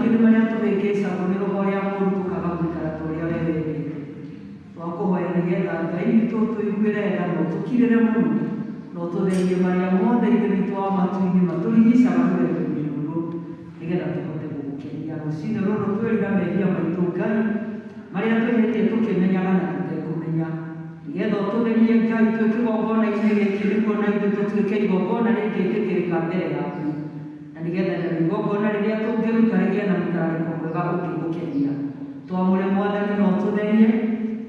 Maingĩ nĩ marĩa tũhĩngĩcagwo nĩ roho ũrĩa mũũru tũkaga gũikara ta ũrĩa we wendete. Twakũhoya nĩgetha Ngai witũ ũtũiguĩre tha na ũtũkirĩre mũno na ũtũtherie marĩa mothe Ithe witũ wa matu-inĩ matũrigicaga rũgendo-inĩ rũrũ nĩgetha tũhote gũgũkenia. Rũcinĩ rũrũ twerira mehia maitũ Ngai marĩa twĩhĩtie tũkĩmenyaga na tũtekũmenya, nĩgetha ũtũtherie Ngai twĩ kĩgongona-inĩ gĩkĩ nĩguo na ithuĩ tũtuĩke igongona rĩngĩtĩkĩrĩka mbere yaku, na nĩgetha narĩo igongona rĩrĩa tũngĩruta rĩgĩe na mũtararĩko mwega ũngĩgũkenia. Twamũre Mwathani na ũtũtherie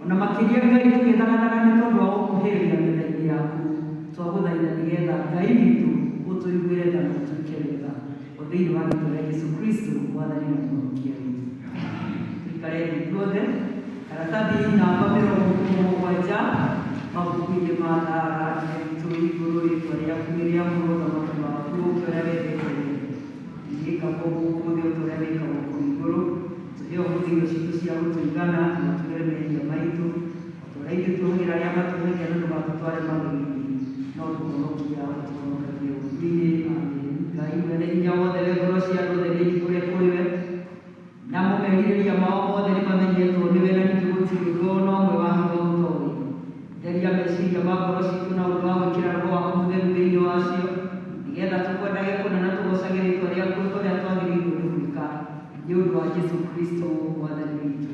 ona makĩria Ngai tũgĩthagathaga nĩ tondũ wa gũkuhĩrĩria metha-inĩ yaku. Twagũthaitha nĩgetha Ngai witũ ũtũiguĩre tha na ũtwĩke wega, o thĩinĩ wa rĩtwa rĩa Jesu Kristo Mwathani na Mũhonokia witũ. Tũikare thĩ ithuothe. Karatathi namba 70 mabuku-inĩ ma Thara. Ithe witũ wĩ igũrũ, rĩtwa rĩaku nĩ rĩamũrwo, ũthamaki waku ũũke ũrĩa wendete wee. Wĩkagwo gũkũ thĩ o ta ũrĩa wĩkagwo kũu igũrũ. Tũhe ũmũthĩ irio citũ cia gũtũigana, na ũtuohere mehia maitũ, o ta ũrĩa ithuĩ tuohagĩra arĩa matwĩhagia, na ndũgatũtware magerio-inĩ, no kũhonokia ũtũhonokagie ũũru-inĩ. Amen. Ngai mwene hinya wothe, we ngoro cia andũ othe nĩ ihingũre kũrĩ we, namo merirĩria mao mothe nĩ mamenyetwo nĩwe, na ningĩ gũtirĩ ũndũ o na ũmwe wa hitho ũtoĩ. Theria meciria ma ngoro citũ na ũndũ wa gwĩkĩra Roho waku Mũtheru thĩinĩ wacio, nĩgetha tũkwendage kũna na tũgoocage rĩĩtwa rĩaku o ta ũrĩa twagĩrĩirwo nĩ gwĩka, nĩ ũndũ wa Jesu Kristo Mwathani witũ.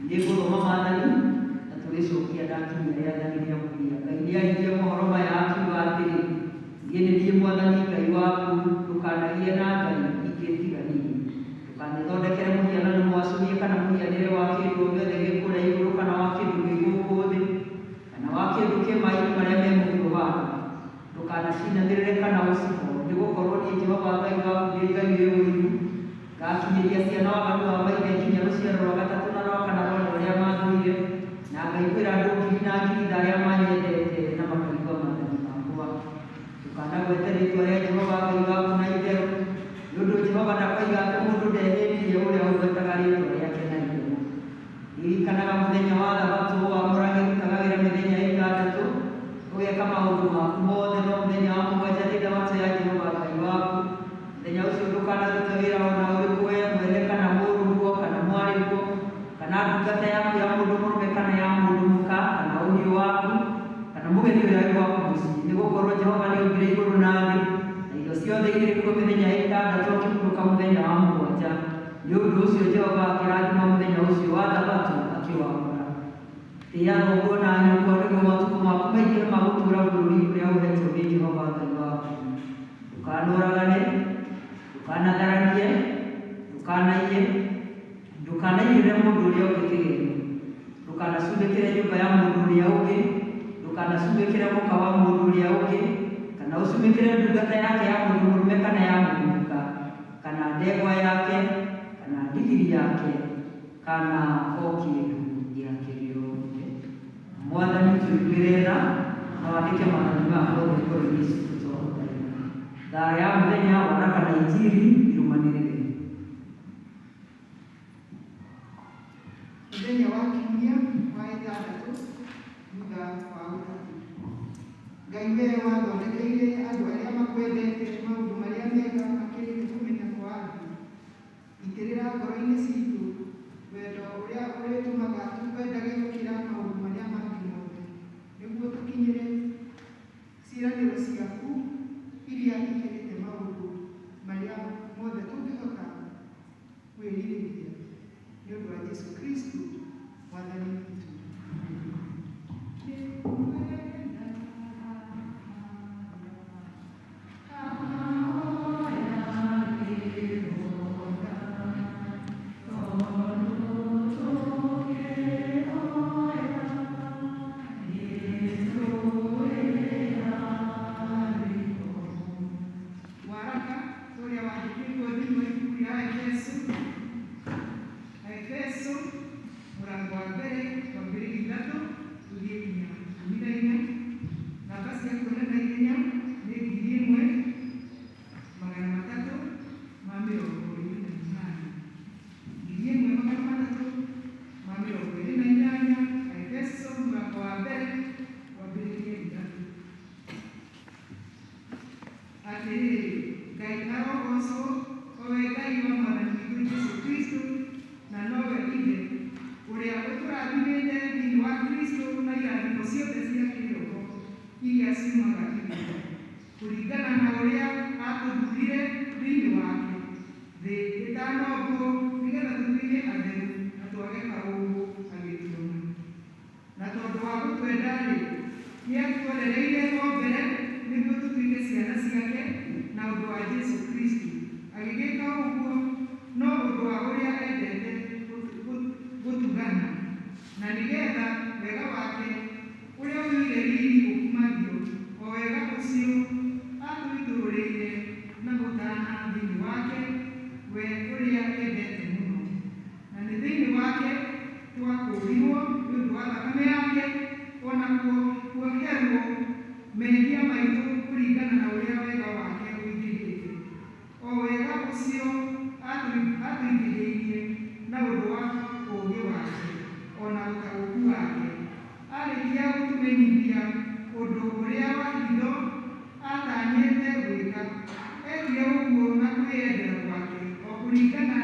Nĩ ngũthoma maathani na tũrĩcokia ndakinyia rĩathani rĩa mũthia. Ngai nĩaririe mohoro maya akiuga atĩrĩ, Niĩ nĩ niĩ Mwathani Ngai waku, ndũkanagĩe na ngai ingĩ tiga niĩ. Ndũkanethondekere mũhianano mwacũhie kana mũhianĩre wa kĩndũ o gĩothe gĩ kũrĩa igũrũ kana wa kĩndũ gĩ gũkũ thĩ, kana wa kĩndũ kĩ maĩ-inĩ marĩa me mũhuro wa thĩ. Ndũkanacinamĩrĩre kana ũcihooe, nĩgũkorwo niĩ Jehova Ngai waku ndĩ Ngai wĩ ũiru, ngakinyĩria ciana waganu wa maithe nginya rũciaro rwa gatatũ na rwa kana rwa andũ arĩa maathũire, na ngaiguĩra andũ ngiri na ngiri tha arĩa manyendete na makaigua maathani makwa. Ndũkanagwete rĩĩtwa rĩa Jehova Ngai waku na itherũ, nĩ ũndũ Jehova ndakoiga atĩ mũndũ ndehĩtie ũrĩa ũgwetaga rĩĩtwa rĩake na itherũ. Ririkanaga mũthenya wa Thabatũ ũwamũrage, rutaga wĩra mĩthenya ĩtandatũ, ũgeka maũndũ maku mothe, no mũthenya wa mũgwanja nĩ Thabatũ ya Jehova Ngai waku. Mũthenya ũcio ndũkanarute wĩra o na ũrĩkũ, wee mwene, kana mũrũguo, kana mwarĩguo, kana ndungata yaku ya mũndũ mũrũme kana ya mũndũ mũka, kana ũhiũ waku, kana mũgeni ũrĩa wĩ gwaku mũciĩ. Nĩgũkorwo Jehova nĩombire igũrũ na thĩ, na indo ciothe irĩ kuo mĩthenya ĩtandatũ, akĩhurũka mũthenya wa mũgwanja. Nĩ ũndũ ũcio Jehova akĩrathima mũthenya ũcio wa Thabatũ, akĩwamũra. Tĩĩa thoguo na nyũkwa, nĩguo matukũ maku maingĩhe ma gũtũũra bũrũri ũrĩa ũheetwo nĩ Jehova Ngai waku. Ndũkanoragane, ndũkanatharanie, ndũkanaiye, ndũkanaigĩrĩre mũndũ ũrĩa ũngĩ kĩgĩĩna, ndũkanacumĩkĩre nyũmba ya mũndũ ũrĩa ũngĩ, ndũkanacumĩkĩre mũka wa mũndũ ũrĩa ũngĩ, kana ũcumĩkĩre ndungata yake ya mũndũ mũrũme kana ya mũndũ mũka, kana ndegwa yake, kana ndigiri yake, kana o kĩndũ gĩake gĩothe. Mwathani tũiguĩre tha na wandĩke maathani maya mothe ngoro-inĩ citũ twagũthaitha. Thaa ya mũthenya, waraka na injiri irũmanĩrĩre. Mũthenya wa kiumia wa ĩtandatũ thutha wa Ũtatũ. Ngai wee wathondekeire andũ arĩa makwendete maũndũ marĩa mega makĩrĩte kũmenya kwa andũ. Itĩrĩra ngoro-inĩ citũ wendo ũrĩa ũrĩtũmaga tũkwendage gũkĩra maũndũ marĩa mangĩ mothe, nĩguo tũkinyĩre ciĩranĩro ciaku iria ikĩrĩte maũndũ marĩa mothe tũngĩhota kwĩrirĩria. Nĩ ũndũ wa Jesu Kristo Mwathani witũ. Waraka ũrĩa wandĩkĩtwo thĩinĩ wa ibuku rĩa Efeso, Aefeso mũrango wa mbere twambĩrĩrie ithatũ tũthiĩ nginya 14. Namba cia kuona na ihenya nĩ 1328. 1328, Aefeso mũrango wa mbere twambĩrĩrie ithatũ. Atĩrĩrĩ, Ngai arogocwo, o we Ngai wa Mwathani witũ ciothe cia kĩroho iria ciumaga igũrũ, kũringana na ũrĩa aatũthuurire thĩinĩ wake thĩ ĩtanombwo, nĩgeetha tũtuĩke atheru na twage kaũũgũ agĩtuona. Na tondũ wa gũtwenda-rĩ, nĩatuorereire o mbere nĩguo tũtuĩke ciana ciake na ũndũ wa Jesũ Kristũ. Agĩgĩka ũguo no ũndũ wa ũrĩa endete gũtugana, na nĩgeetha wega wake ũrĩa ũiyũire riiri ũkumagio, o wega ũcio aatũitũrũrĩire na ũtaana thĩinĩ wake, we ũrĩa endete mũno. Na nĩ thĩinĩ wake twakũũrirwo nĩ ũndũ wa thakame yake, o na kuoherwo mehia maitũ kũringana na ũrĩa wega wake ũingĩhĩte. O wega ũcio aatũingĩhĩirie na ũndũ wa ũũgĩ wake, o na ũtaũku wake. Aarĩkia gũtũmenyithia ũndũ ũrĩa wa hitho aatanyĩte gwĩka, eekire ũguo na kwĩyendera gwake, o kũringana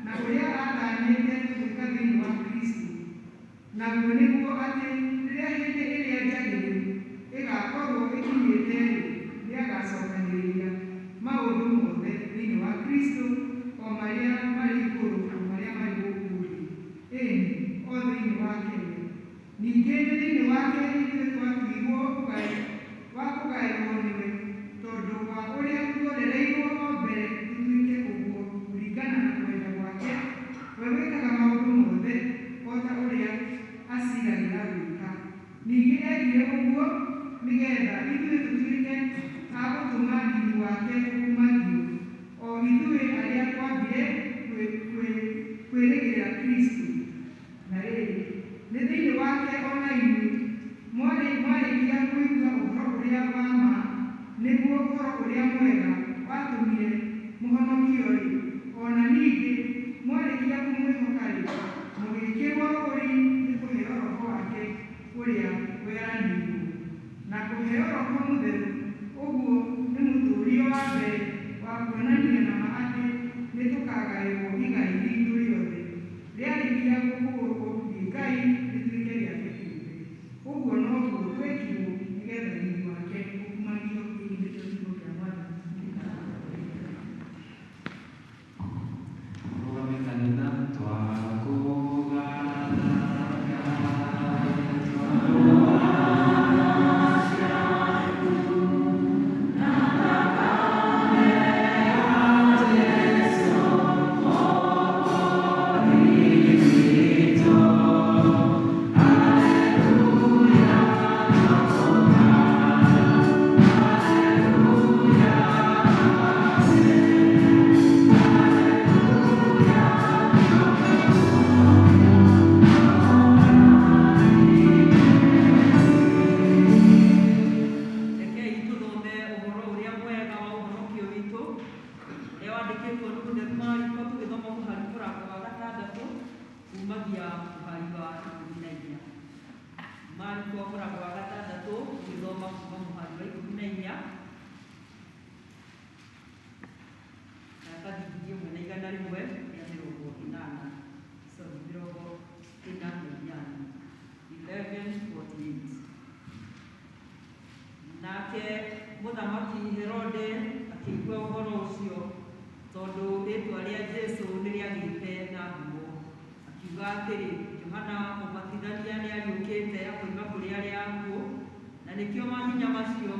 na ũrĩa aatanyĩte gwĩka thĩinĩ wa Kristũ. Naguo nĩguo atĩ rĩrĩa hĩndĩ ĩrĩa njagĩrĩru ĩgaakorwo ĩkinyĩte-rĩ, nĩagacookanĩrĩria maũndũ mothe thĩinĩ wa Kristũ, o marĩa marĩ igũrũ na marĩa marĩ gũkũ thĩ, ĩĩ-ni, o thĩinĩ wake we. Ningĩ nĩ thĩinĩ wake ithuĩ twatuirwo ũgai wa kũgaĩrwo nĩwe, tondũ wa ũrĩa tuorereirwo o mbere tũtuĩke ũguo kũringana na kwenda gwake, we wĩkaga maũndũ mothe o ta ũrĩa aciiragĩra gwĩka. Ningĩ eekire ũguo nĩgeetha ithuĩ tũtuĩke a gũtũma riiri wake ũkumagio, o ithuĩ arĩa twambire kwĩrĩgĩrĩra Kristũ. Na rĩrĩ, nĩ thĩinĩ wake o na inyuĩ mwarĩkia kũigua ũhoro ũrĩa wa ma, nĩguo ũhoro ũrĩa mwega watũmire mũhonokio-rĩ, o na ningĩ mwarĩkia kũmwĩhoka-rĩ, mũgĩĩkĩrwo rũũri nĩ kũheo Roho wake ũrĩa weranĩirwo. Na kũheo Roho Mũtheru ũguo nĩ mũtũũrio wa mbere wa kuonania na ma atĩ nĩtũkagaĩrwo igai riitũ rĩothe, rĩarĩkia gũkũũrwo nĩ Ngai rĩtuĩke rĩake kĩũmbe. Ũguo noguo twekirwo nĩgeetha riiri wake ũkumagio. Gĩkĩ nĩkĩo kiugo kĩa Mwathani. Rũgame kanitha twakũgatha Rekei tũthome ũhoro ũrĩa mwega wa ũhonokio witũ ũrĩa wandĩkĩtwo nĩ mũtheru Mariko, tũgĩthoma mũhari mũrango wa gatandatũ kumagia mũhari wa 14. Mariko mũrango wa gatandatũ tũgĩthoma kuma mũhari wa 14 karatathi 1180, sorry, 48, 1148. Nake mũthamaki Herode akĩigua ũhoro ũcio, tondũ rĩĩtwa rĩa Jesũ nĩrĩagĩte na ngumo. Akiuga atĩrĩ, Johana Mũbatithania nĩariũkĩte akoima kũrĩ arĩa akuũ, na nĩkĩo mahinya macio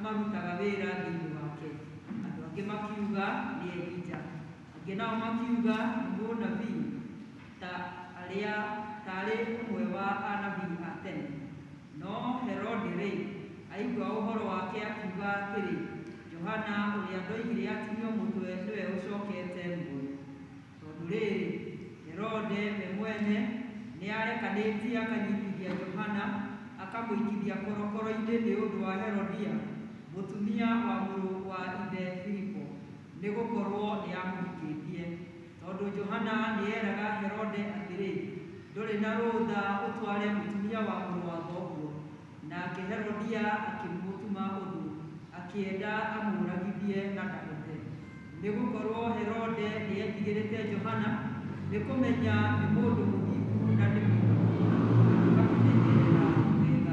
marutaga wĩra thĩinĩ wake. Andũ angĩ makiuga nĩ Elija, angĩ nao makiuga nĩ mũnabii ta arĩ ũmwe wa anabii a tene. No Herode-rĩ, aigua ũhoro wake akiuga atĩrĩ, Johana ũrĩa ndoigire atinio mũtwe nĩwe ũcookete muoyo. Tondũ rĩrĩ, Herode we mwene nĩarekanĩtie akanyitithia Johana akamũikithia korokoro-inĩ nĩ ũndũ wa Herodia, mũtumia wa mũrũ wa ithe Filipo, nĩgũkorwo nĩamũhikĩtie. Tondũ Johana nĩeraga Herode atĩrĩ, ndũrĩ na rũtha ũtware mũtumia wa mũrũ wa thoguo. Nake Herodia akĩmũtuma ũthũ, akĩenda amũũragithie na ndahote. Nĩgũkorwo Herode nĩetigĩrĩte Johana, nĩ kũmenya nĩ mũndũ mũthingu na nĩ mũtheru, akamũmenyerera wega.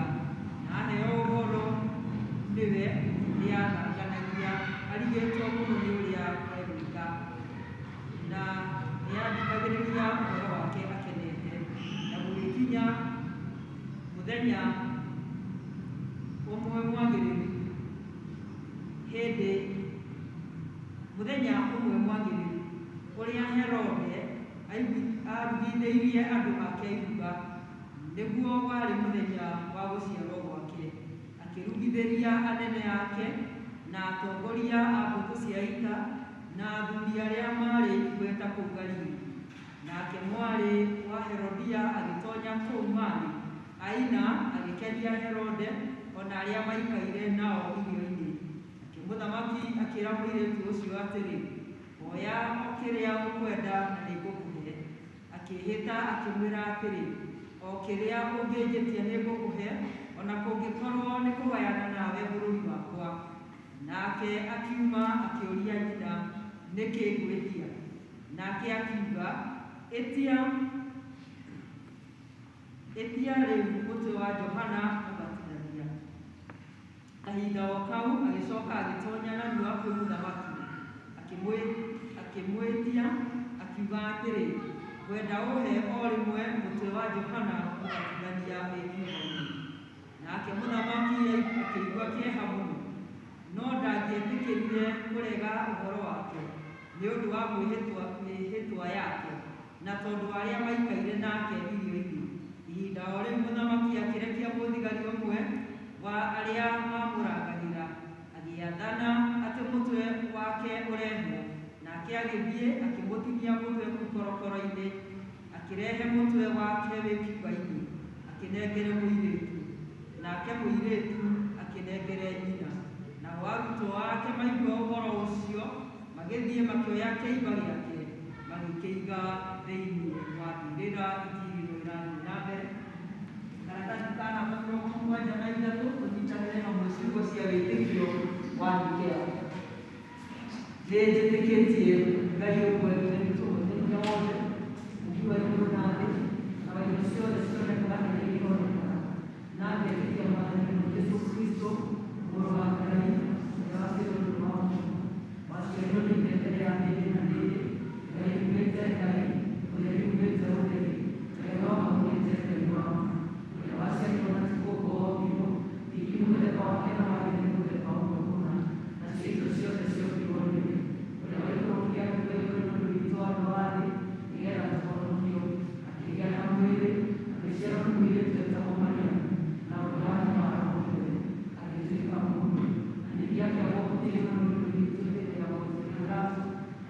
Mũthenya ũmwe mwagĩrĩru, ũrĩa Herode aarugithĩirie andũ ake iruga, nĩguo warĩ mũthenya wa gũciarwo gwake, akĩrugithĩria anene ake na atongoria a mbũtũ cia ita na athuri arĩa maarĩ igweta kũu Galili. Nake mwarĩ wa Herodia agĩtonya kũu marĩ, aina agĩkenia Herode o na arĩa maikaire nao irio-inĩ. Nake mũthamaki akĩĩra mũirĩtu ũcio atĩrĩ, "Hoya o kĩrĩa ũkwenda na nĩngũkũhe." Akĩĩhĩta akĩmwĩra atĩrĩ, "O kĩrĩa ũngĩnjĩtia nĩngũkũhe, o na kũngĩkorwo nĩ kũgayana nawe bũrũri wakwa." Nake akiuma akĩũria nyina, "Nĩ kĩĩ ngwĩtia?" Nake akiuga, "Ĩtia ĩtia rĩu mũtwe wa Johana Mũbatithania." Kahinda o kau agĩcoka agĩtonya narua kwĩ mũthamaki, akĩmwĩtia, akiuga atĩrĩ, "Ngwenda ũhe o rĩmwe mũtwe wa Johana Mũbatithania wĩ kiugo-inĩ." Nake mũthamaki akĩigua kĩeha mũno, no ndangĩetĩkĩrire kũrega ũhoro wake nĩ ũndũ wa mĩĩhĩtwa yake, na tondũ wa arĩa maikaire nake irio-inĩ. Ihinda o rĩu mũthamaki akĩrekia mũthigari ũmwe wa arĩa maamũrangagĩra, agĩathana atĩ mũtwe wake ũrehwo. Nake agĩthiĩ akĩmũtinia mũtwe kũu korokoro-inĩ, akĩrehe mũtwe wake wĩ kiuga-inĩ, akĩnengere mũirĩtu, nake mũirĩtu akĩnengere nyina. Nao arutwo ake maigua ũhoro ũcio, magĩthiĩ makĩoya kĩimba gĩake, magĩkĩiga thĩinĩ wa mbĩrĩra. Injiri ĩno ĩrathiĩ na mbere. Karatathi ka namba 73, tũnyitanĩre hamwe ciugo cia wĩtĩkio wa Nikea. Nĩ njĩtĩkĩtie Ngai ũmwe, Ithe witũ mwene hinya wothe, Mũũmbi wa igũrũ na thĩ, na wa indo ciothe cionekaga na iria itonekaga, na ngetĩkia Mwathani witũ Jesũ Kristo, Mũrũ wa Ngai, ũrĩa waciarirwo nĩ ũndũ wa mũndũ, waciarirwo nĩ Ithe mbere ya hĩndĩ na hĩndĩ, Ngai uumĩte Ngai, ũtheri uumĩte ũtheri, Ngai wa ma uumĩte Ngai wa ma, ũrĩa waciarirwo na ti gũũmbwo ombirwo, ningĩ mũthemba wake na wa Ithe nĩ mũthemba ũmwe kũna, nacio indo ciothe ciombirwo nĩwe, ũrĩa waikũrũkire akiuma igũrũ nĩ ũndũ witũ andũ a thĩ, nĩgeetha tũhonokio, akĩgĩa na mwĩrĩ, agĩciarwo nĩ mũirĩtu wetagwo Mariamu, na ũndũ wa hinya wa Roho Mũtheru, agĩtuĩka mũndũ, na ningĩ akĩambwo mũtĩ igũrũ nĩ ũndũ witũ hĩndĩ ya Pontio Pilato,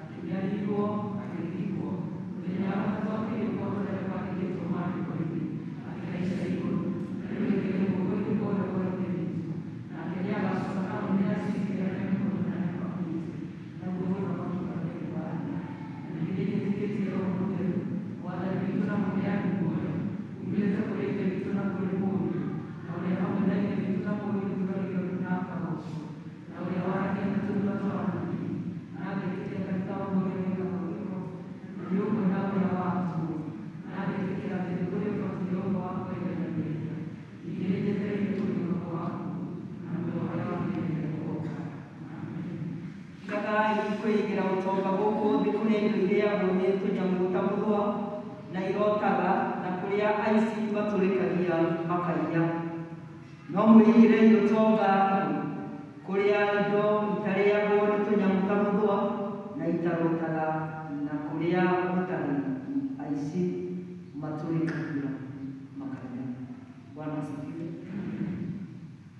akĩnyariirwo, agĩthikwo, mũthenya wa gatatũ akĩriũka o ta ũrĩa kwandĩkĩtwo Maandĩko-inĩ, akĩhaica igũrũ, na rĩu aikarĩte guoko-inĩ kwa ũrĩo kwa Ithe witũ, nake nĩagacooka hamwe na aciirithie arĩa me muoyo na arĩa makuĩte, naguo ũthamaki wake ndũgaathira. Na ningĩ nĩnjĩtĩkĩtie Roho Mũtheru, Mwathani witũ na mũheani muoyo, uumĩte kũrĩ Ithe witũ na kũrĩ Mũriũ, na ũrĩa hamwe na Ithe witũ na Mũriũ ũtũũgagĩrio na akagoocwo, na ũrĩa waragia na tũnua twa anabii, na ngetĩkia kanitha ũmwe ũrĩa wĩ Gathondeko, na nĩ ũmwe na ũrĩa wa atũmwo, na ngetĩkĩra atĩ nĩ kũrĩ ũbatithio ũmwe wa kũrekereria mehia. Ningĩ nĩnjetereire kũriũka kwa akuũ, na muoyo ũrĩa wakĩrĩrĩria gũũka. Amen. Tigagai kwĩigĩra ũtonga gũkũ thĩ, kũrĩa indo irĩagwo nĩ tũnyamũ ta mũthũa na irotaga, na kũrĩa aici matũrĩkagia makaiya. No mwĩigĩrei ũtonga igũrũ, kũrĩa indo itarĩagwo nĩ tũnyamũ ta mũthũa na itarotaga, na kũrĩa gũtarĩ aici matũrĩkagia makaiya. Bwana asifiwe.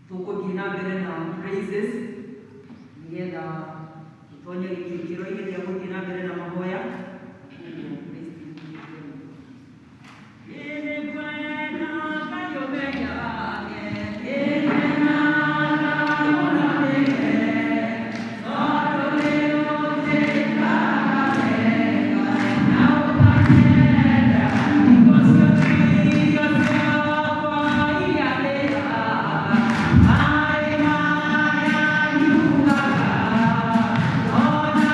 Tũgũthiĩ na mbere na praises nĩgetha tũtonye gĩkĩro-inĩ gĩa gũthiĩ na mbere na mahoya. Koguo praise team. Nĩngwenda Ngai ũmenyage, nĩngenaga mũno nĩwe, tondũ nĩũnjĩkaga wega na ũkanyenda. Hingo ciothe irio ciakwa iria ndĩaga, maĩ marĩa nyuaga, ona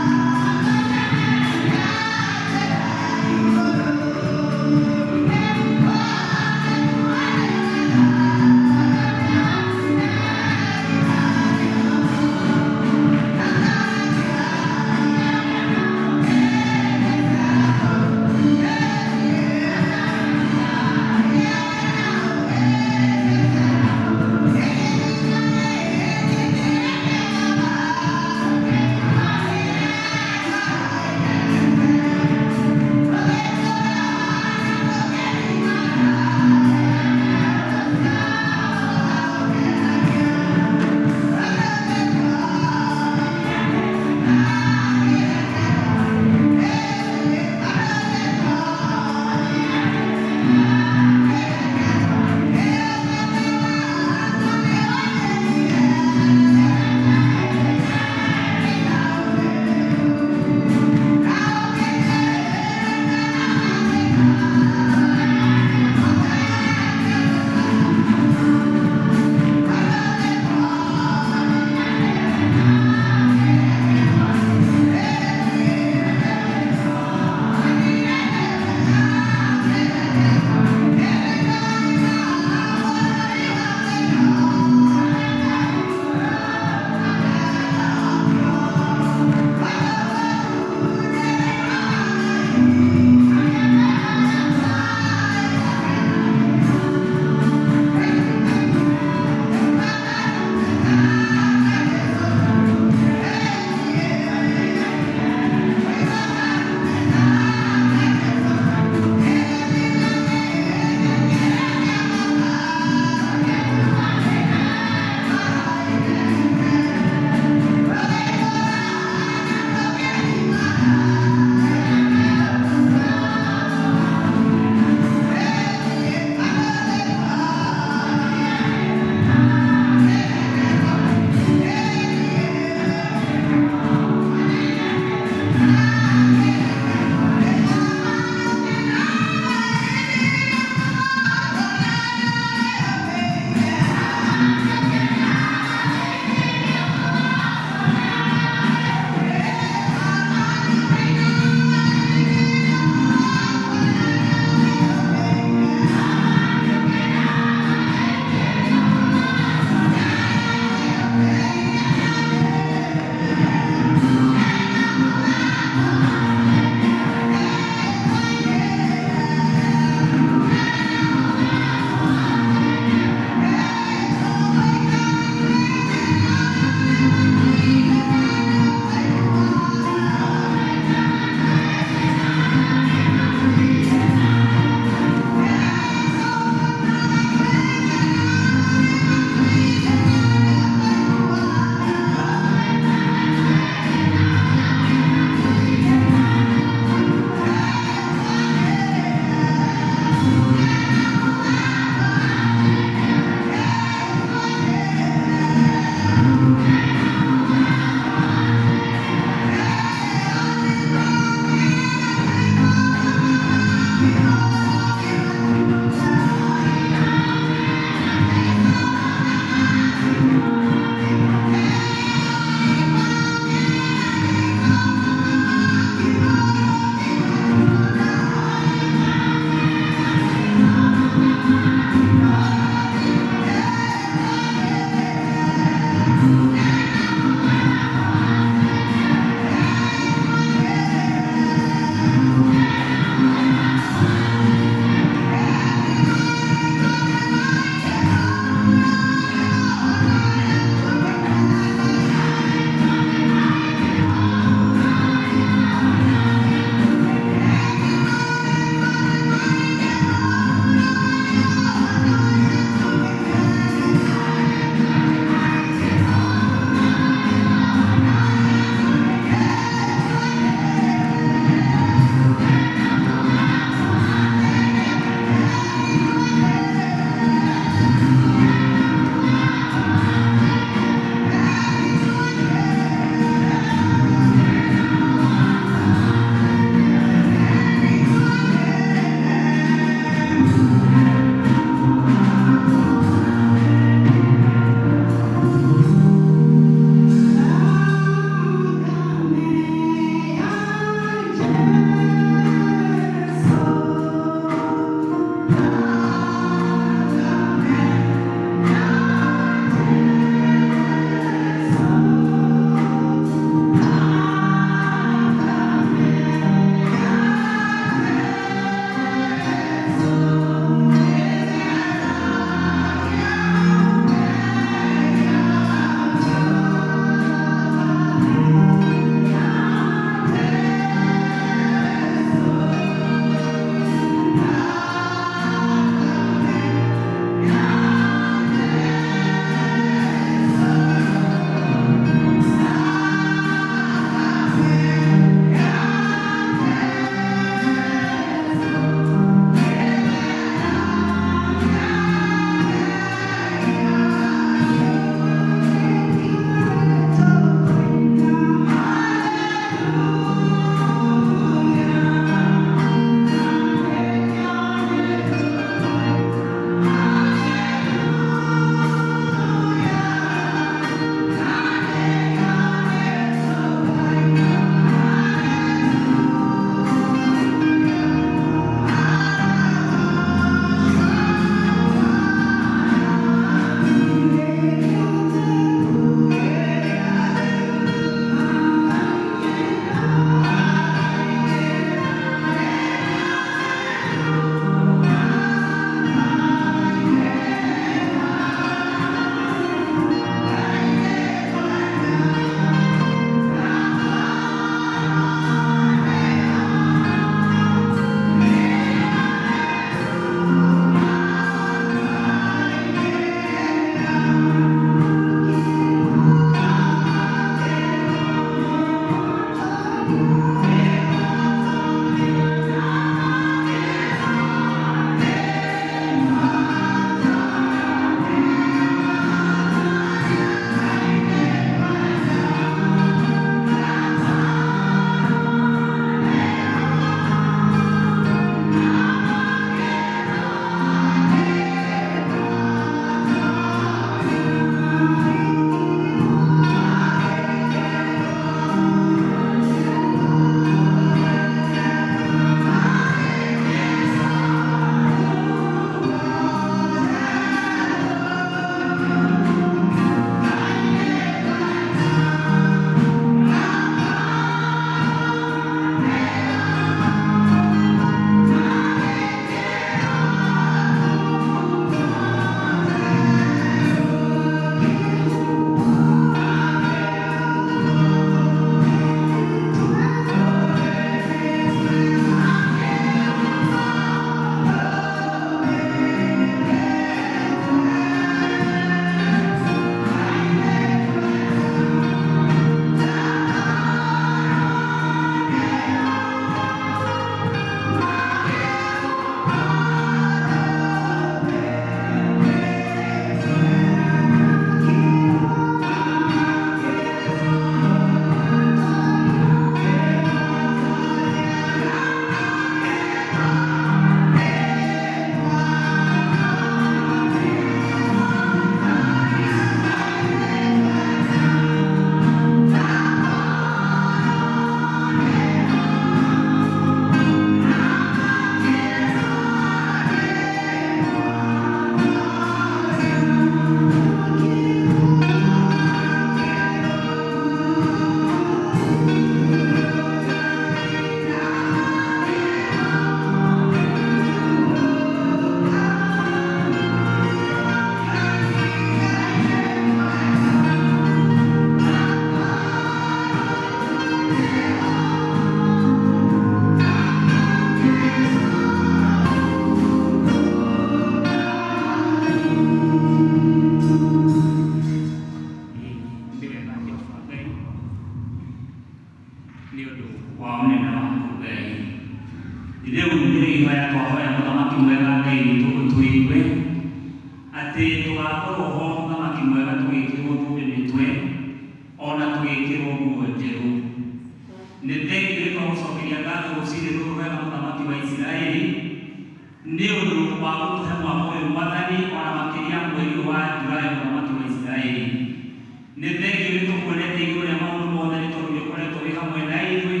Igũrũ rĩa maũndũ mothe nĩ tondũ nĩ ũkoretwo wĩ hamwe na ithuĩ.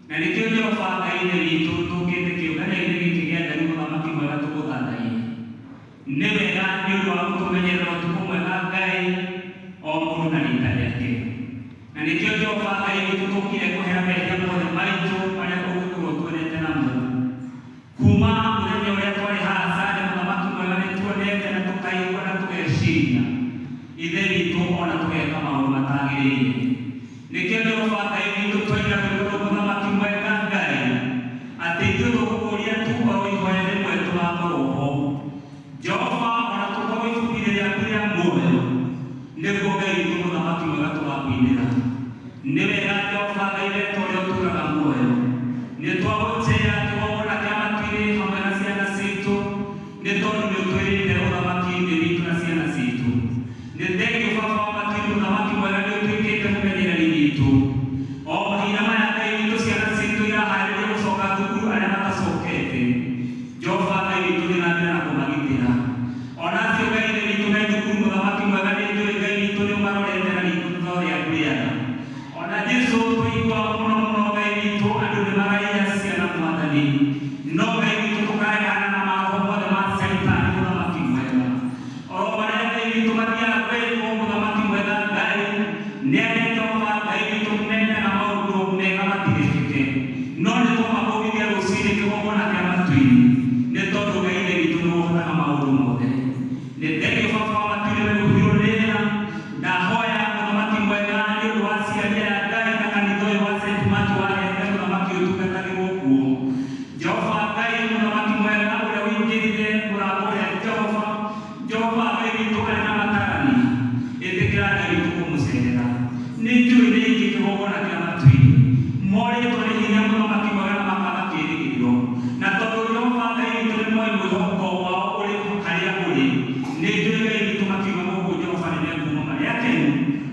Na nĩkĩo Jehova Ngai Ithe witũ tũkĩte kĩũngano-inĩ gĩkĩ gĩa Theru mũthamaki mwega tũgũthathaiye. Nĩ wega nĩ ũndũ wa gũtũmenyerera ũtukũ mwega Ngai o mũndũ na rita rĩake. Na nĩkĩo Jehova Ngai witũ tũkire kũhera mehia mothe maitũ marĩa ũngĩkorwo tuonete namo. Kuma mũthenya ũrĩa twarĩ haha Sande mũthamaki mwega nĩ tuonete na tũkaigua na tũgeciria Ithe witũ ona tũgeka maũndũ matagĩrĩire. Nĩkĩo Jehova Ngai witũ twaira kwĩrwo mũthamaki mwega Ngai atĩ ithuĩ tũgũkũria tu oro ihoya rĩmwe tũgakorwo ho. Jehova ona tũkorwo ibuku-inĩ rĩaku rĩa muoyo nĩguo Ngai witũ mũthamaki mwega tũgakũinĩra. Nĩ wega Jehova Ngai wetũ ũrĩa ũtũũraga muoyo. Nĩ twagũtĩĩa kĩgongona kĩa matu-inĩ hamwe na ciana citũ nĩ tondũ nĩ ũtwĩrĩte ũthamaki-inĩ witũ na ciana citũ. Nĩ thengiũ Baba wa matu-inĩ mũthamaki mwega nĩ ũtuĩkĩte mũmenyereri witũ. O mahinda maya Ngai witũ ciana citũ iraharĩria gũcoka thukuru arĩa matacokete. Jehova Ngai witũ thiĩ na mbere na kũmagitĩra. Ona acio Ngai Ithe witũ me thukuru mũthamaki mwega nĩ njũĩ Ngai witũ nĩ ũmarorete na riitho rĩaku rĩega. Ona Jesu twaigua mũno mũno Ngai witũ andũ nĩ maraiya ciana mwathani. No Ngai witũ tũkaregana na maroho mothe ma Caitani mũthamaki mwega. Oro marĩa Ngai witũ mathiaga kwĩrwo mũthamaki mwega Ngai nĩ arĩa Jehova Ngai witũ mendaga maũndũ mega matigekĩke. No nĩ twamakũmithia rũcinĩ kĩgongona kĩa matu-inĩ nĩ tondũ Ngai Ithe witũ nĩ ũhotaga maũndũ mothe. Nĩ thengiũ Baba wa matu-inĩ we rũhiũ rĩera ndahoya mũthamaki mwega nĩ ũndũ wa aciari aya Ngai na kanitha ũyũ wa St. Matthew wa Hete mũthamaki ũtungatagĩrwo kuo. Jehova Ngai mũthamaki mwega ũrĩa ũingĩrire mũrango ũrĩa Jehova Jehova Ngai witũ arĩ na matarani ĩtĩkĩra Ngai witũ kũmũcerera. Nĩ njũĩ nĩ aingĩ kĩgongona kĩa matu-inĩ morĩtwo nĩ hinya mũthamaki mwega na makaga kĩĩrĩgĩrĩro. Na tondũ Jehova Ngai witũ nĩ moĩ mwĩhoko wao ũrĩ harĩa ũrĩ nĩ njũĩ Ngai witũ makiuma gũkũ Jehova nĩ mekuuma marĩ akenu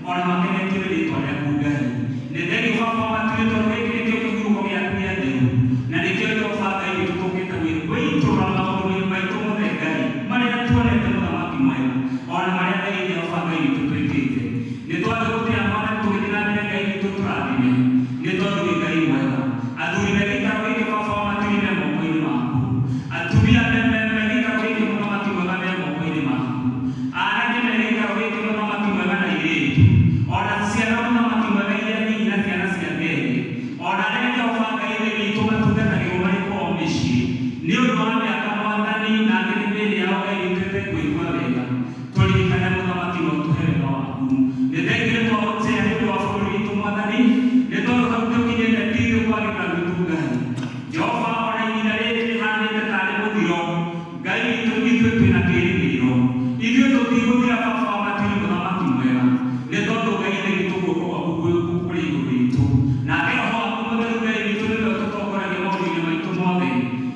ona makenetio nĩ rĩtwa rĩaku Ngai. Nĩ thengiũ Baba wa matu-inĩ tondũ gĩkĩ nĩkĩo kĩhurũko gĩaku gĩa theru na nĩkĩo Jehova Ngai witũ tũkĩte gwĩitũrũra maũndũ maitũ mothe Ngai marĩa tuonete mũthamaki mwega ona marĩa Ngai Jehova Ngai witũ twĩkĩte. Nĩ twathiĩ gũtĩa Mwathani tũgĩthiĩ na mbere Ngai witũ tũrathime nĩ tondũ wĩ Ngai mwega. Athuri me gĩikaro gĩkĩ Baba wa matu-inĩ me moko-inĩ maku. Atumia me gĩikaro gĩkĩ mũthamaki mwega me moko-inĩ maku. Anake me gĩikaro gĩkĩ mũthamaki mwega na airĩtu. Ona ciana mũthamaki mwega iria nini na ciana cia ngenge. Ona arĩa Jehova Ngai Ithe witũ matungatagĩrwo marĩ kwao mĩciĩ. Nĩ ũndũ wa mĩaka Mwathani na angĩ nĩ mĩĩrĩ yao Ngai witũ ĩtekũigua wega. Tũririkane mũthamaki na ũtũhe wega waku. Nĩ thengiũ nĩ twagũtĩĩa nĩ ũndũ wa bũrũri witũ Mwathani nĩ tondũ hau tũkinyĩte ti ithuĩ kwagĩrĩra gwitũ Ngai. Jehova ona ihinda rĩrĩ rĩhanĩte tarĩ mũthiro Ngai witũ ithuĩ twĩna kĩĩrĩgĩrĩro. Ithuĩ tũtigũthira Baba wa matu-inĩ mũthamaki mwega nĩ tondũ Ngai Ithe witũ guoko gwaku kũrĩ igũrũ ritũ. Nake Roho waku mũtheru Ngai witũ nĩwe ũtũtongoragia maũndũ-inĩ maitũ mothe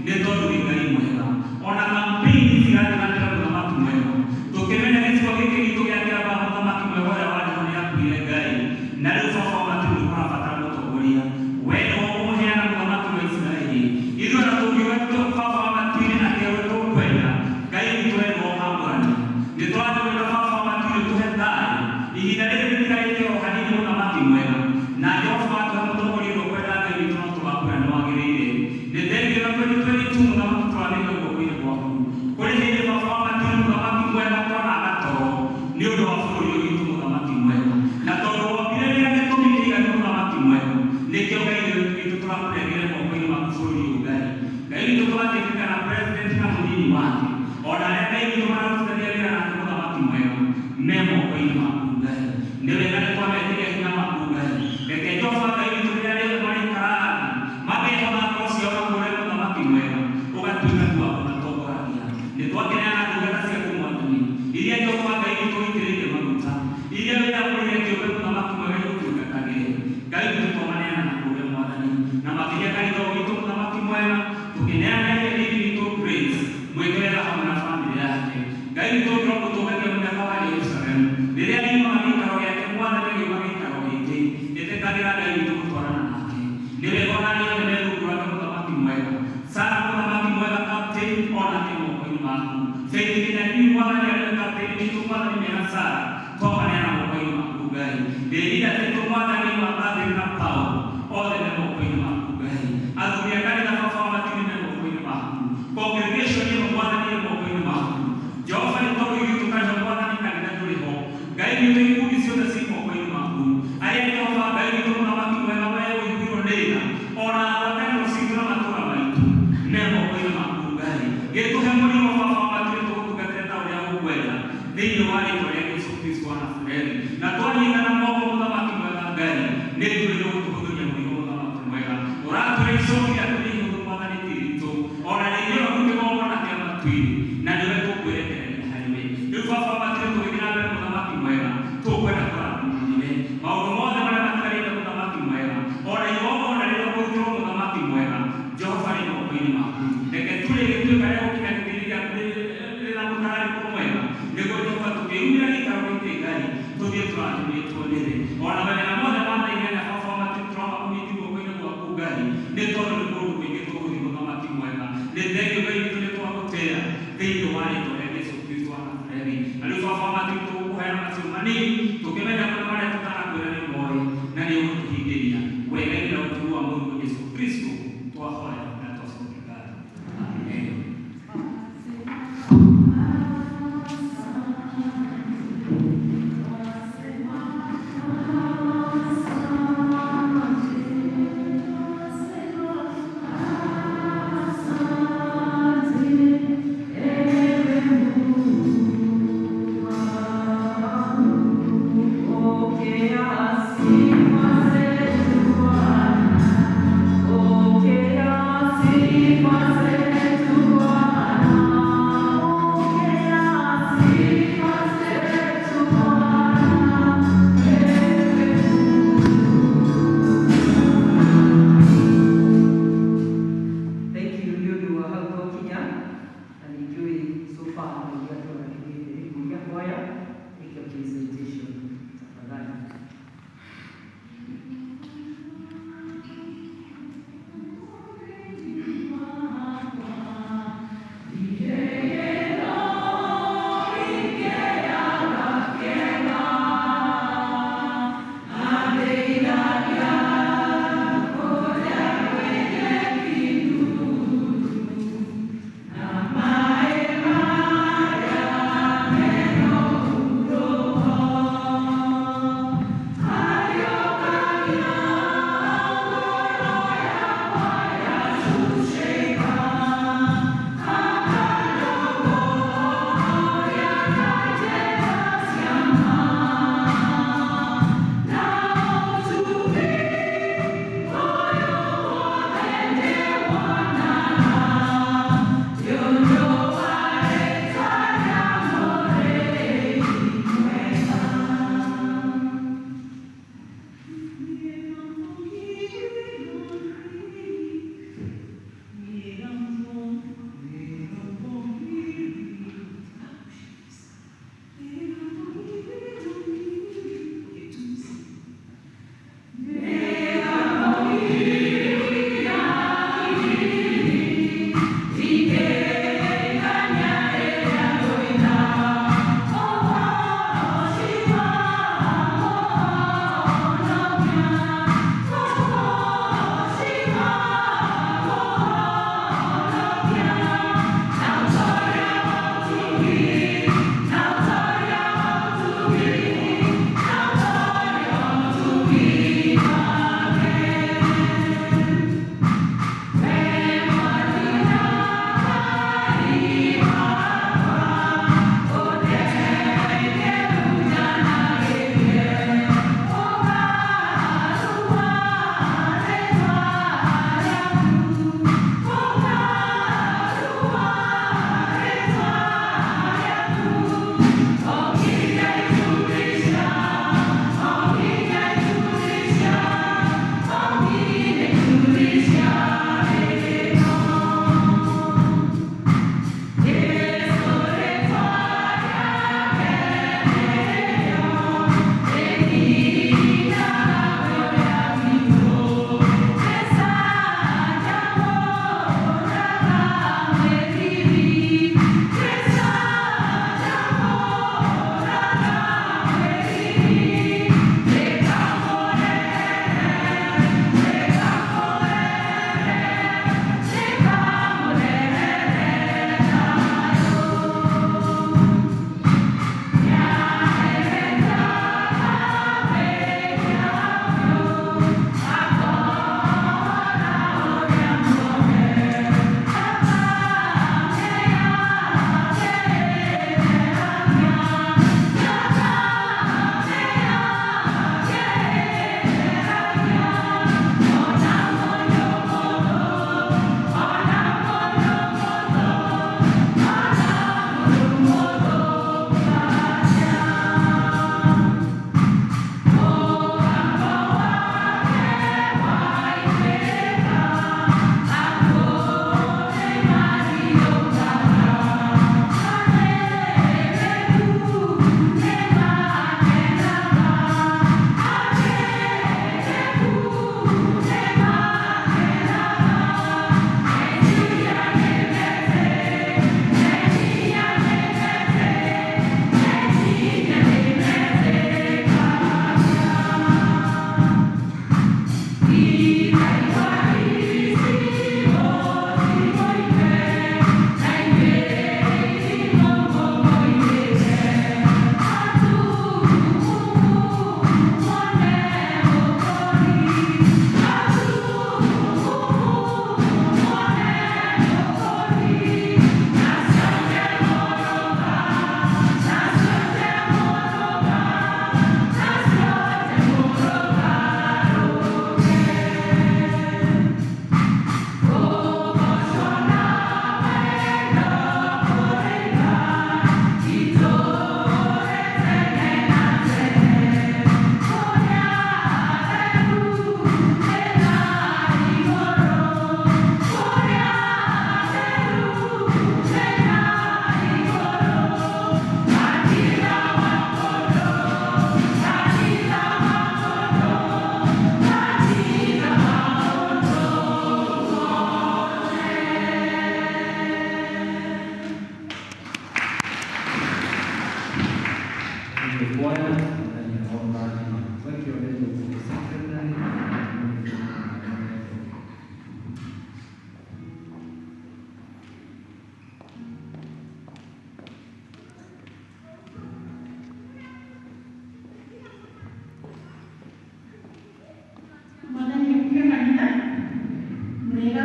nĩ tondũ wĩ Ngai mwega. Ona campaign cirathiĩ na mbere mũthamaki mwega. Tũkĩmenya gĩcigo gĩkĩ gitũ gĩa Kĩambaa mũthamaki mwega ũrĩa warĩ ho nĩ akuire Ngai. Na rĩu Baba wa matu-inĩ nĩ ũrabatara mũtongoria. We nĩwe ũkũmũheana mũthamaki wa Isiraeli. Ithuĩ ona tũngiuga Baba wa matu-inĩ na kĩo tũkwenda Ngai witũ we nĩwe ũkamũrania. Nĩ twathiĩ gwĩka Baba wa matu-inĩ tũhe thayũ. Ihinda rĩrĩ rĩtigarĩte o hanini mũthamaki mwega. Na Jehova watũhe mũtongoria ũrĩa ũkwenda Ngai witũ no tũgakwĩra nĩ wagĩrĩire. Nĩ thengiũ na 2022 mũthamaki tũramĩiga guoko-inĩ gwaku. Kũrĩ hĩndĩ Baba wa matu-inĩ mũthamaki mwega twonaga toro nĩ ũndũ wa bũrũri ũyũ witũ mũthamaki mwega. Na tondũ wombire wĩra gĩtũmi kĩiganu mũthamaki mwega nĩkĩo Ngai witũ tũrakũnengera moko-inĩ maku bũrũri ũyũ Ngai. Ngai witũ tũgatĩkĩka na president na mũnini wake. Ona arĩa Ngai witũ mararutithania wĩra nake mũthamaki mwega me moko-inĩ maku Ngai. Nĩ wega nĩ twametĩria hinya waku Ngai. Reke Jehova Ngai witũ rĩrĩa rĩothe marĩikaraga thĩ makehotha ngoro ciao na kũrĩa mũthamaki mwega ũgatuĩka tu wa kũmatongoragia. Nĩ twakeneana ndungata ciaku Mwathani iria Jehova Ngai witũ ũitĩrĩirie maguta iria wĩyamũrĩire kĩũmbe mũthamaki mwega igũtungatagĩre. Ngai witũ twamaneana na kũrĩa Mwathani na makĩria kanitha witũ mũthamaki mwega tũkĩneana iria witũ Grace mwĩke wega hamwe na bamĩrĩ yake. Ngai witũ ũngĩromũtũngagia mũthenya wa Jerusalemu rĩrĩa riumaga gĩikaro gĩake Mwathani agĩũka gĩikaro gĩkĩ ĩtĩkagĩra Ngai witũ gũtwarana nake. Nĩ wega ona arĩa othe me rungu rwake mũthamaki mwega. Sara mũthamaki mwega captain onake moko-inĩ maku. Faith Kĩnyanjui Mwathani arĩ we captain witũ Mwathani mena Sara twamaneana moko-inĩ maku Ngai. Rĩrĩa Petero na Paulo othe me moko-inĩ maku Ngai. Athuri a kanitha baba wa matu-inĩ me moko-inĩ maku. Congregation ĩno Mwathani ĩ moko-inĩ maku. Jehova nĩ tondũ ithuĩ tũkahe Mwathani kanitha ndũrĩ ho. Ngai witũ ikundi ciothe ciĩ moko-inĩ maku. Arĩa Jehova Ngai witũ mũthamaki mwega we ũiguirwo nĩ tha ona ngwatanĩro citũ na matũũra maitũ me moko-inĩ maku Ngai. Gĩtũhe mũrigo baba wa matu-inĩ tũgũtungatĩre ta ũrĩa ũkwenda thĩinĩ wa rĩtwa rĩa Jesu Kristo wa Nazarethi. Na twanyitana moko mũthamaki mwega Ngai nĩ njũĩ nĩ ũgũtũhũthĩria mũrigo mũthamaki mwega. Ũratũhe icoki rĩaku nĩ ihũthũ Mwathani ti iritũ. Ona rĩngĩ waku kĩgongona kĩa matu-inĩ na nĩwe tũkwĩrekereria harĩ we. Rĩu baba wa matu-inĩ tũgĩthiĩ na mbere mũthamaki mwega tũkwenda kũrathimwo nĩwe. Maũndũ mothe marĩa matigarĩte mũthamaki mwega ona igongona rĩrĩa ũkũrutĩrwo mũthamaki mwega Jehova rĩ moko-inĩ maku. Reke ture gĩtuĩka rĩa gũkinya gĩtĩ-inĩ gĩaku rĩna mũtararĩko mwega nĩguo Jehova tũkĩumĩra gĩikaro gĩkĩ Ngai tũthiĩ tũrathimĩtwo nĩwe. Ona mawĩra mothe ma thaa inyanya baba wa matu tũramakomiti guoko-inĩ gwaku Ngai nĩ tondũ nĩ kũndũ kũingĩ tũgũthiĩ mũthamaki mwega. Nĩ thengio Ngai witũ nĩ twagũtĩĩa thĩinĩ wa rĩtwa rĩa Jesu Kristo wa Nazarethi. Na rĩu baba wa matu tũgũkũheana macio manini tũkĩmenya kũrĩ marĩa tũtanakwĩra nĩ moĩ na nĩ ũgũtũhingĩria wega-inĩ na ũtugi wa Mũrũguo Jesu Kristo twahoya na twacokia ngatho. Amen. Asante.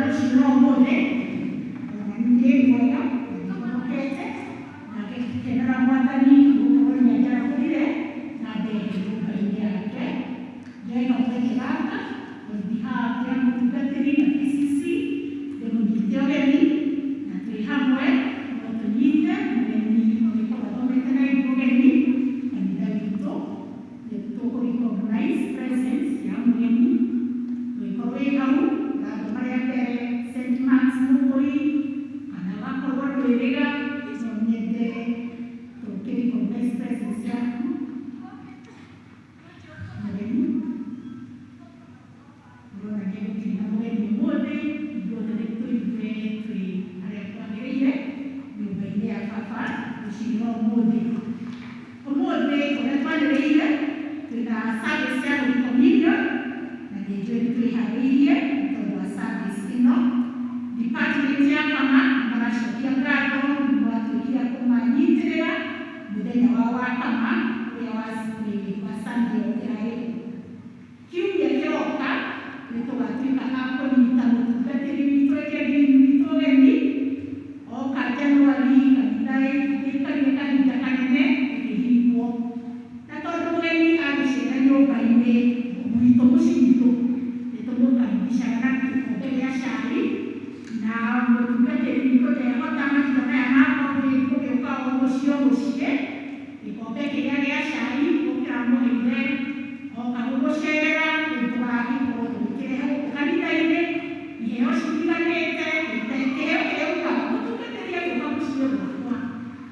rũciũ rwa ũmũthĩ ona nĩ mwega nĩhonokete na ngĩkenera Mwathani gũkorwo nĩ anjarahũrire na ndenge nyũmba-inĩ yake. Njoe kamweke gaka on behalf ya mũtungatĩri na PCC ndĩmũnyite ũgeni na twĩ hamwe no tũnyite mũgeni ũgĩkorwo athomete na ithuĩ ũgeni kanitha witũ nĩ tũkũ recognize presence ya mũgeni ũgĩkorwo wĩ hau ũrathoma rĩa mbere St. Mark's Mũkũi kana wakorwo ndwĩrĩga no nyende tũkĩ recognize presence yaku mũgeni ũronania gũtirĩ na mũgeni ũmũthĩ ithuothe nĩ tũigue twĩ harĩa twagĩrĩire nyũmba-inĩ ya baba rũciinĩ rwa ũmũthĩ. Ũmũthĩ ũrĩa twanĩrĩire twĩna service ya Holy Communion na nĩ njũĩ nĩ twĩharĩirie nĩ tondũ wa service ĩno. Department ya kama maracokia ngatho nĩ mwatuĩkire a kũmanyitĩrĩra mũthenya wao wa kama ũrĩa wa Sunday ĩrarĩ. Kiumia kĩroka nĩ tũgatuĩka a kũnyita mũtungatĩri witũ ĩrĩa ndini witũ ũgeni oka Januari kanitha ĩikarire kahinda kanene ĩkĩhingwo na tondũ mũgeni agĩcera nyũmba-inĩ gwitũ mũciĩ gwitũ nĩ tũmũkaribishaga na gĩkombe gĩa cai na mũtungatĩri witũ ndehota mahinda maya ma COVID gũgĩũka o mũciĩ o mũciĩ gĩkombe kĩrĩa gĩa cai ũkĩramũheire oka gũgũcerera rĩu tũgagĩkorwo tũgĩkĩrehe gũkũ kanitha-inĩ iheo citiganĩte kĩheo kĩrĩa ugaga mũtungatĩri agĩũka mũciĩ gwakwa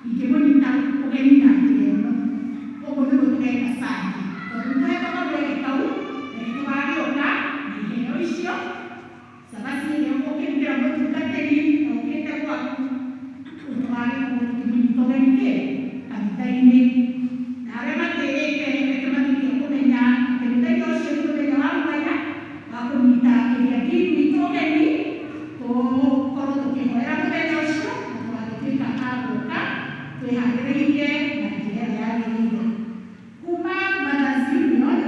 ingĩmũnyita ũgeni na njĩra ĩno ũguo nĩguo tũgeka Sunday tondũ nĩtũhetwo kamweke kau reke tũgagĩũka na iheo icio cabaci ĩrĩa ũkĩrugĩra mũtungatĩri okĩte gwaku tũgagĩkorwo tũkĩmũnyita ũgeni kĩ kanitha-inĩ na arĩa matĩĩte reke matuĩke kũmenya atĩ mũthenya ũcio nĩ mũthenya wa mwanya wa kũnyita ĩrĩa ndini witũ ũgeni tũkorwo tũkĩhoera mũthenya ũcio na tũgagĩtuĩka a gũka twĩharĩrĩirie na njĩra ĩrĩa yagĩrĩire. Kuma Mothers Union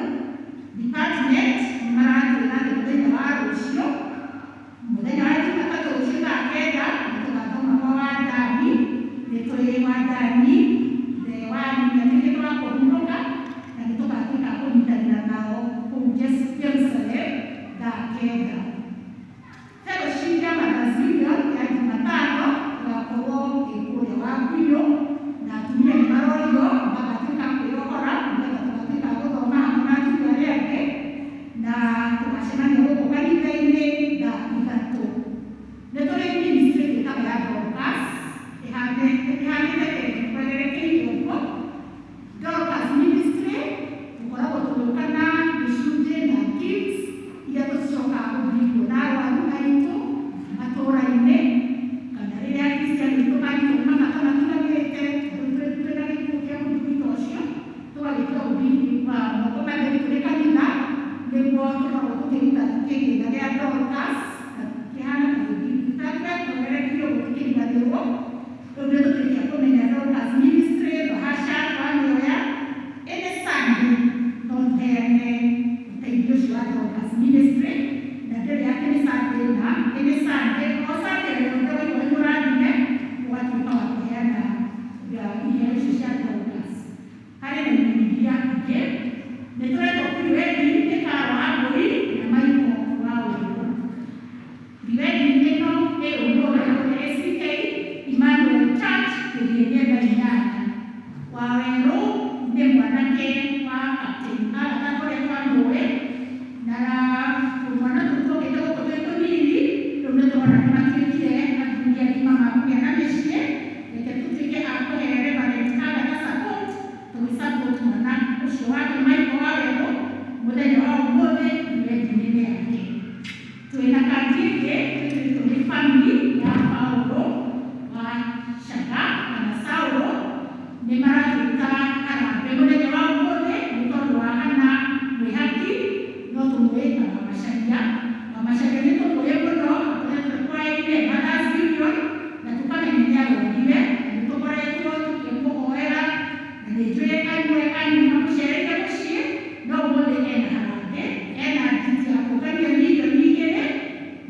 Department nĩ maratwĩra atĩ mũthenya wa rũciũ mũthenya wa Jumatatũ rũciũ thaa kenda nĩ tũgathoma kwa Wandani nĩ tũrĩ Wandani the one nĩatuĩkĩte wa kũhurũka na nĩ tũgatuĩka a kũnyitanĩra nao kũu Jerusalem thaa kenda. Fellowship ya Mothers Union ya Jumatano ĩgakorwo ĩ kũrĩa Wangũiyũ na atumia nĩ marorio magatuĩka a kwĩyohora nĩgetha tũgatuĩka a gũthoma hamwe na atumia arĩa angĩ na tũgacemania gũkũ kanitha-inĩ thaa ithatũ. Nĩ tũrĩ ministry twĩtaga ya Dorcas ĩhanĩte twererekeire ũguo. Dorcas ministry tũkoragwo tũgĩũka na gĩcunjĩ na gifts iria tũcokaga gũthiĩ na arwaru aitũ matũũra-inĩ kana rĩrĩa Akristiano aitũ manyitwo nĩ mabata matiganĩte twĩna gĩkuũ kĩa mũthuri ta ũcio tũgagĩtua gũthiĩ moko matheri tũrĩ kanitha nĩguo tũkoragwo tũkĩruta kĩgĩna gĩa Dorcas na kĩhana ta twererekeire ũguo tũkĩriganĩrwo rĩu nĩ tũtuĩke kũmenya Dorcas ministry bahasha twamĩoya any Sunday no tũheane ũteithio ũcio wa Dorcas ministry na ndĩrĩ atĩ nĩ Sunday na any Sunday o Sunday yothe waigua nĩ mũrathime ũgatuĩka wa kũheana iheo icio cia Dorcas. Harĩ na imenyithia ingĩ nĩ tũretwo pre-wedding nĩ Karo wa Mbũri na Michael wa Wĩrũ. Pre-wedding ĩno ĩ ũmũthĩ kũrĩa ACK Emmanuel Church kĩrĩgĩa thaa inyanya. Wawerũ nĩ mwanake wa Captain Agatha ũrĩa twamũĩ na tũmwana tũu tũkĩte gũkũ twĩ tũnini rĩu nĩ tũrona nĩ matuĩkire athuri agima ma kũgĩa na mĩciĩ reke tũtuĩke a kũhe Reverend Agatha support tũgĩ support mwana ũcio wake Michael Wawerũ mũthenya wa ũmũthĩ wedding-inĩ yake. Twĩna kandi ĩngĩ twĩtĩtwo nĩ family ya Paulo wa Shaka kana Saulo nĩ maratwĩta harambee mũthenya wa ũmũthĩ nĩ tondũ wa Hana Mwĩhaki no tũmũĩ ta Mama Sharia. Mama Sharia nĩ tũmũĩ mũno akoretwo kwaĩ-inĩ Mothers Union na tũkamenya nĩ arwarire nĩ tũkoretwo tũkĩmũhoera na nĩ njũĩ amwe anyu mamũcereire mũciĩ no ũmũthĩ ena harambee ena nditi ya kũngania 2 milioni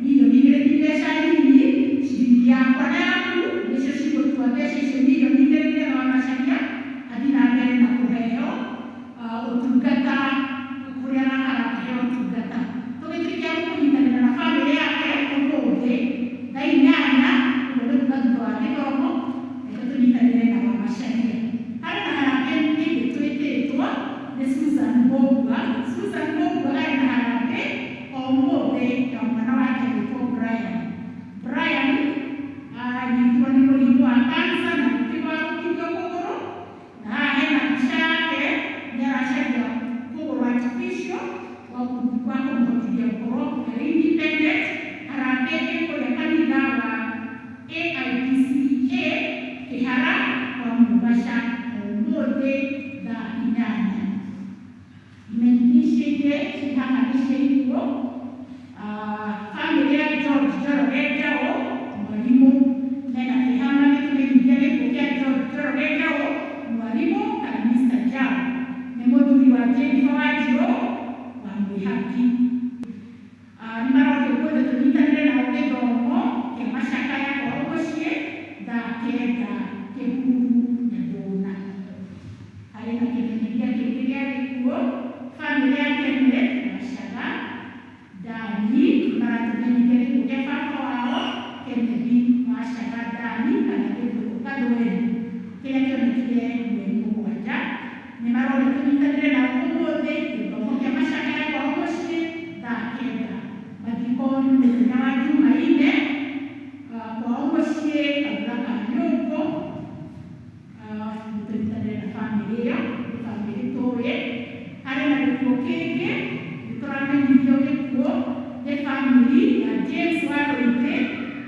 2 milioni 2 mbeca gũkorwo arĩ independent. Harambee ĩkũrĩa kanitha wa AIPCA Kĩhara kwa Mũmbaca ũmũthĩ thaa 8. Imenyithia icio ingĩ ciĩ haha nĩ cia ikuũ. Bamĩrĩ ya George Njoroge Njaũ mwarimũ mena kĩeha magĩtũmenyithia gĩkuũ kĩa George Njoroge Njaũ mwarimũ kana Mr. Njaũ nĩ mũthuri wa Jennifer Wanjirũ wa Mwĩhaki. Nĩ marorio ũmũthĩ tũnyitanĩre nao gĩthomo kĩa macakaya kwao mũciĩ thaa 9 Kĩhuru Nyathũna. Harĩ na kĩmenyithia kĩngĩ gĩa gĩkuũ, bamĩrĩ ya Kenneth Wacaga Dani maratũmenyithia gĩkuũ kĩa baba wao Kennedy Wacaga Dani kana Gĩthũkũ Gathweri kĩrĩa kĩonekire mweri 7. Nĩ marorio tũnyitanĩre nao ũmũthĩ gĩthomo kĩa macakaya kwao mũciĩ thaa 9. Mathiko nĩ mũthenya wa Jumaine kwao mũciĩ Kabura ka Nyũngũ. Tũnyitanĩre na bamĩrĩ ĩyo, nĩ bamĩrĩ tũĩ. Harĩ na gĩkuũ kĩngĩ nĩtũramenyithio gĩkuũ nĩ bamĩrĩ ya James wa Rũingĩ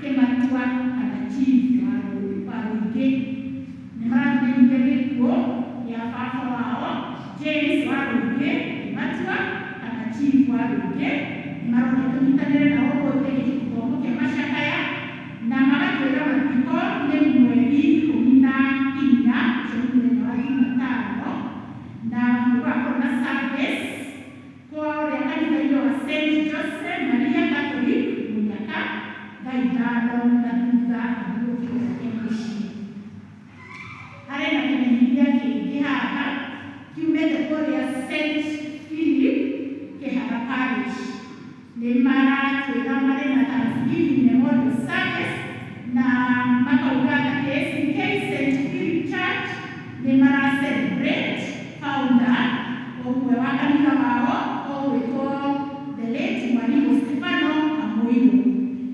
Kĩmatua kana Chief wa Rũingĩ. Nĩ maratũmenyithia gĩkuũ gĩa baba wao James wa Rũingĩ Kĩmatua kana Chief wa Rũingĩ. Nĩ maroria tũnyitanĩre nao ũmũthĩ gĩthomo kĩa macakaya na magatwĩra mathiko nĩ mweri 14, ũcio nĩ mũthenya wa Jumatano, na gũgakorwo na service kũrĩa kanitha-inĩ wa St. Joseph Maria Catholic Mũnyaka thaa 5 na thutha ahurũkio gwake mũciĩ. Harĩ na kĩmenyithia kĩngĩ haha kiumĩte kũrĩa St. Philip Kĩhara Parish. Nĩ maratwĩra marĩ na Thanksgiving Memorial Service na makauga atĩ ACK St. Philip Church nĩ mara celebrate founder ũmwe wa kanitha wao ũgwĩtwo the late Mwalimu Stefano Kamuiru.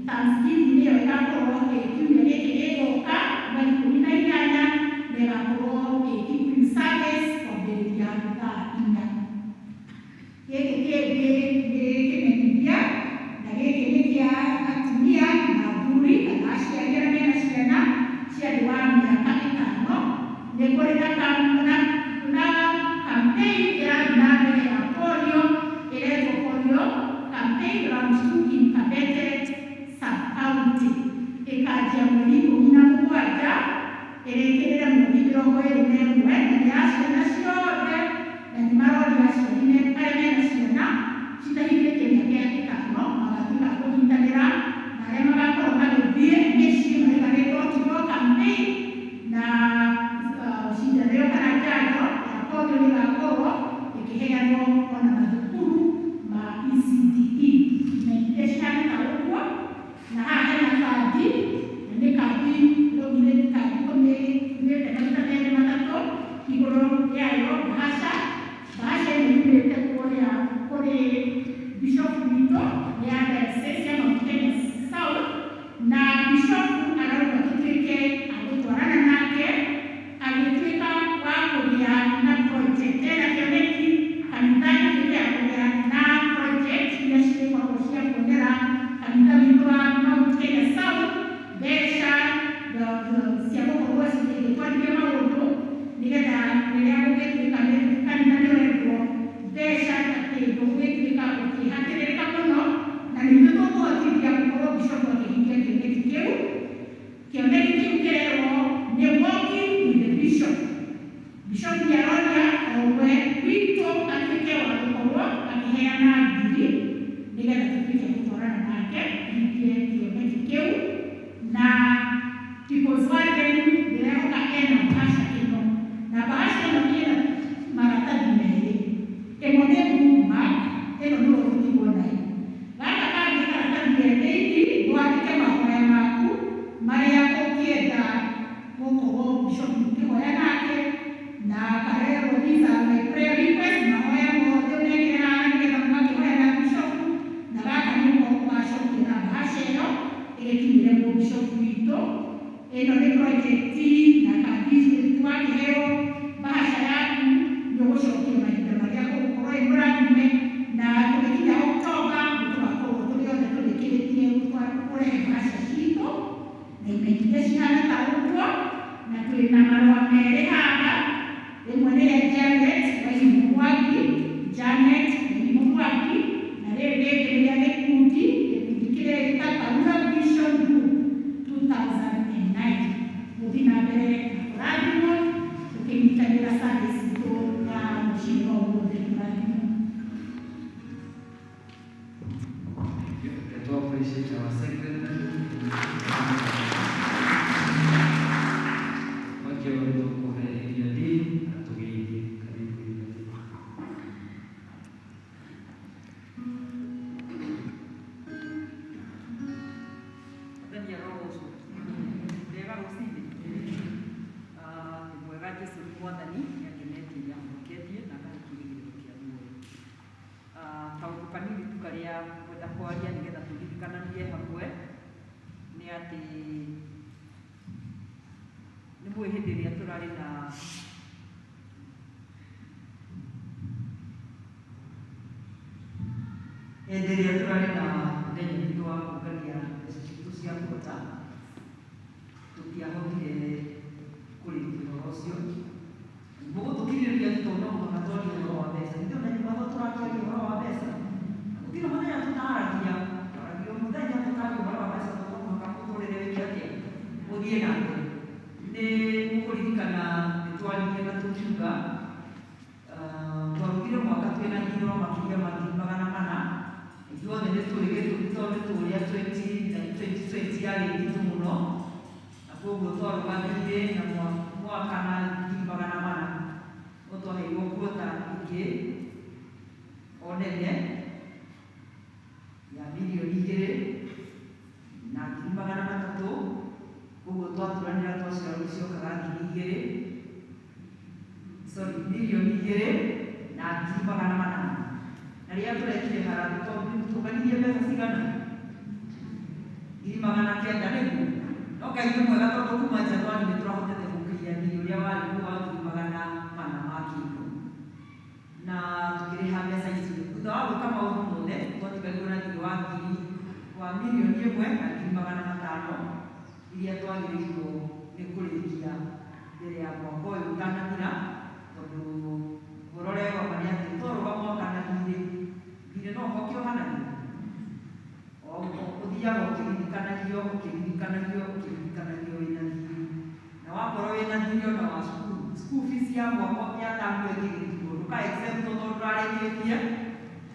Thanksgiving ĩyo ĩgakorwo ĩ kiumia gĩkĩ gĩgũka mweri 18 na ĩgakorwo ĩ Kikuyu service kwambĩrĩria thaa 4. Gĩkĩ kĩngĩ nĩ kĩmenyithia na gĩkĩ nĩ kĩa atumia na athuri kana aciari arĩa mena ciana cia thĩ wa mĩaka 5. Nĩ kũrĩ na campaign ĩrathiĩ na mbere ya polio ĩretwo polio campaign round 2 in Kabete sub-county. Ĩkanjia mweri 17 ĩrĩkĩrĩre mweri 21 na nĩ ya ciana ciothe na nĩ maroria aciari arĩa mena ciana citahingĩtie mĩaka 5 magatuĩka a kũnyitanĩra na arĩa magakorwo magĩthiĩ mĩciĩ marĩ door to door campaign na cindano ĩyo kana njanjo ya polio nĩ ĩgakorwo ĩkĩheanwo ona mathukuru ma ECDE. Imenyithia cihana ta ũguo na haha hena kandi na nĩ kandi ĩraugire kandi kũmĩtumĩte maita merĩ matatũ igũrũ rĩayo bahasha. Bahasha ĩno yumĩte kũrĩa kũrĩ bishop witũ nĩ ya diocese ya Mount Kenya South na bishop arauga tũtuĩke a gũtwarana nake agĩtuĩka wa kũgĩa na project ena kĩoneki kanitha ĩtuĩke ya kũgĩa na project iria cirĩkoragwo cia kuonera kanitha witũ wa Mount Kenya South mbeca cia gũkorwo cigĩtwarithia maũndũ nĩgetha rĩrĩa gũgĩtuĩka nĩ kanitha nĩ ũrendwo mbeca atĩ ndũgũgĩtuĩka ũkĩhatĩrĩrĩka mũno na nĩ ithuĩ tũkũhotithia gũkorwo bishop akĩhingia kĩoneki kĩu. Kĩoneki kĩu kĩrerwo nĩ walking with the bishop. Bishop nĩ aroria o ũmwe witũ atuĩke wa gũkorwo akĩheana ngiri nĩgetha tũtuĩke gũtwarana nake ahingie kĩoneki kĩu na People's Garden ndĩrehoka ena bahasha ĩno na bahasha ĩno ĩna maratathi merĩ. Ĩmwe nĩ bookmark ĩno nĩwe ũgũtigwo nayo. Gaka kangĩ karatathi ge thĩinĩ wandĩke mahoya maku marĩa ũngĩenda gũkorwo bishop mũkĩhoya nake na karerwo these are my prayer request mahoya mothe ũmekĩre haha nĩgetha mũgakĩhoya na bishop na gaka nĩko ũgacokia na bahasha ĩyo ĩgĩkinyĩre mũbishop witũ. Ĩno nĩ project na kandi wakĩheo bahasha yaku nĩ ũgũcokia mahinda marĩa ũgũkorwo ĩ mũrathime na tũgĩkĩra Appreciate our secretary. Mwakio nĩtũkũhe Area D atũgeithie. Karibu Area D. Mwathani arogocwo. Ndega rũcinĩ. Nĩ mwega Jesũ nĩ Mwathani, nĩangenetie nĩahonoketie na akahe kĩĩrĩgĩrĩro kĩa muoyo. Kaũndũ kanini tu karĩa ngwenda kwaria nĩgetha tũririkananie hamwe nĩ atĩ nĩ mũĩ hĩndĩ ĩrĩa tũrarĩ na hĩndĩ ĩrĩa tũrarĩ na mũthenya witũ wa kũngania mbeca citũ cia quota, tũtiahotire kũrĩkia ũhoro ũcio. Mũgũtũkirĩrĩria tu tondũ no mũhaka twarie ũhoro wa mbeca. Ithuĩ ona nyũmba to tũrakĩaria ũhoro wa mbeca. Gũtirĩ mũthenya tũtaragia, twaragia o mũthenya tũkaria ũhoro wa mbeca tondũ no mũhaka mũtũrĩre wĩke atĩa, ũthiĩ na mbere. Nĩ mũkũririkana nĩ twaririe na tũkiuga twarugire mwaka twĩna thirĩ wa makĩria ma 400,000. Ithuothe nĩ tũĩ gĩtũmi tondũ nĩ tũĩ ũrĩa 2020 yarĩ nditũ mũno, na koguo twarũga thirĩ na mwaka na 400,000, no twaheirwo quota ĩngĩ o nene ya 2,300,000. Koguo twaturanĩra twaciarwo ciokaga 2,000, sorry, 2,800,000. Na rĩrĩa tũrekire harambee tũnganirie mbeca cigana? 900,000 nĩguo. No Ngai nĩ mwega tondũ kuma Januari nĩ tũrahotete gũkinyia thirĩ ũrĩa warĩ kuo wa 400,000 ma kĩndũ, na tũkĩrĩha mbeca icio. Thutha wa gwĩka maũndũ mothe twatigarirwo na thirĩ wa ngiri wa 1,500,000 iria twagĩrĩirwo nĩ kũrĩkia mbere ya mwaka ũyũ ũtanathira, tondũ ũhoro ũrĩa wĩ nĩ atĩ twarũga mwaka na thirĩ, thirĩ no ũka ũkĩohanagio, ũthiaga ũkĩririkanagio ũkĩririkanagio ũkĩririkanagio wĩna thirĩ, na wakorwo wĩna thirĩ ona wa cukuru, school fees ya mwaka ya tamu ĩngĩgĩtigwo ndũka exempt tondũ ndũrarĩkĩtie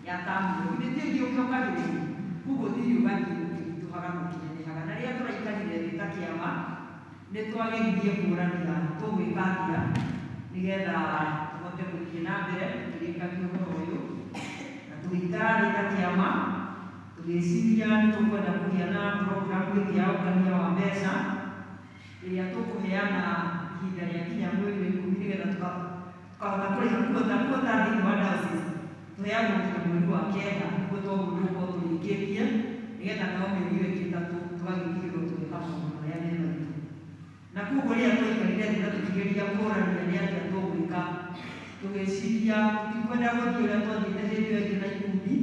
ya tamu ĩyo, githĩ ti ĩngĩ ũkĩongagĩrĩrio? Koguo thirĩ ũgathiĩ ũkĩritũhaga na ũkĩnenehaga. Na rĩrĩa tũraikarire thĩ ta kĩama nĩ twageririe kũrania tũgwĩka atĩa nĩgetha tũhote gũthiĩ na mbere tũkĩrĩkagia ũhoro ũyũ, na tũgĩikara thĩ ta kĩama tũgĩciria nĩ tũkwenda kũgĩa na program ĩngĩ ya ũngania wa mbeca ĩrĩa tũkũheana ihinda rĩa kinya mweri wa 10 nĩgetha tũkahota kũrĩha quota. Quota thĩinĩ wa diocese tũheagwo nginya mweri wa 9, nĩguo twaguo tũgũkorwo tũrĩkĩtie nĩgetha nayo mĩeri ĩyo ĩngĩ 3 tũgagĩtigĩrwo tũgĩka maũndũ marĩa me maritũ. Na koguo rĩrĩa twaikarire thĩ na tũkĩgeria kũrania nĩ atĩa tũgwĩka, tũgĩciria tũtikwenda gũthiĩ ũrĩa twathiĩte hĩndĩ ĩyo ĩngĩ na ikundi,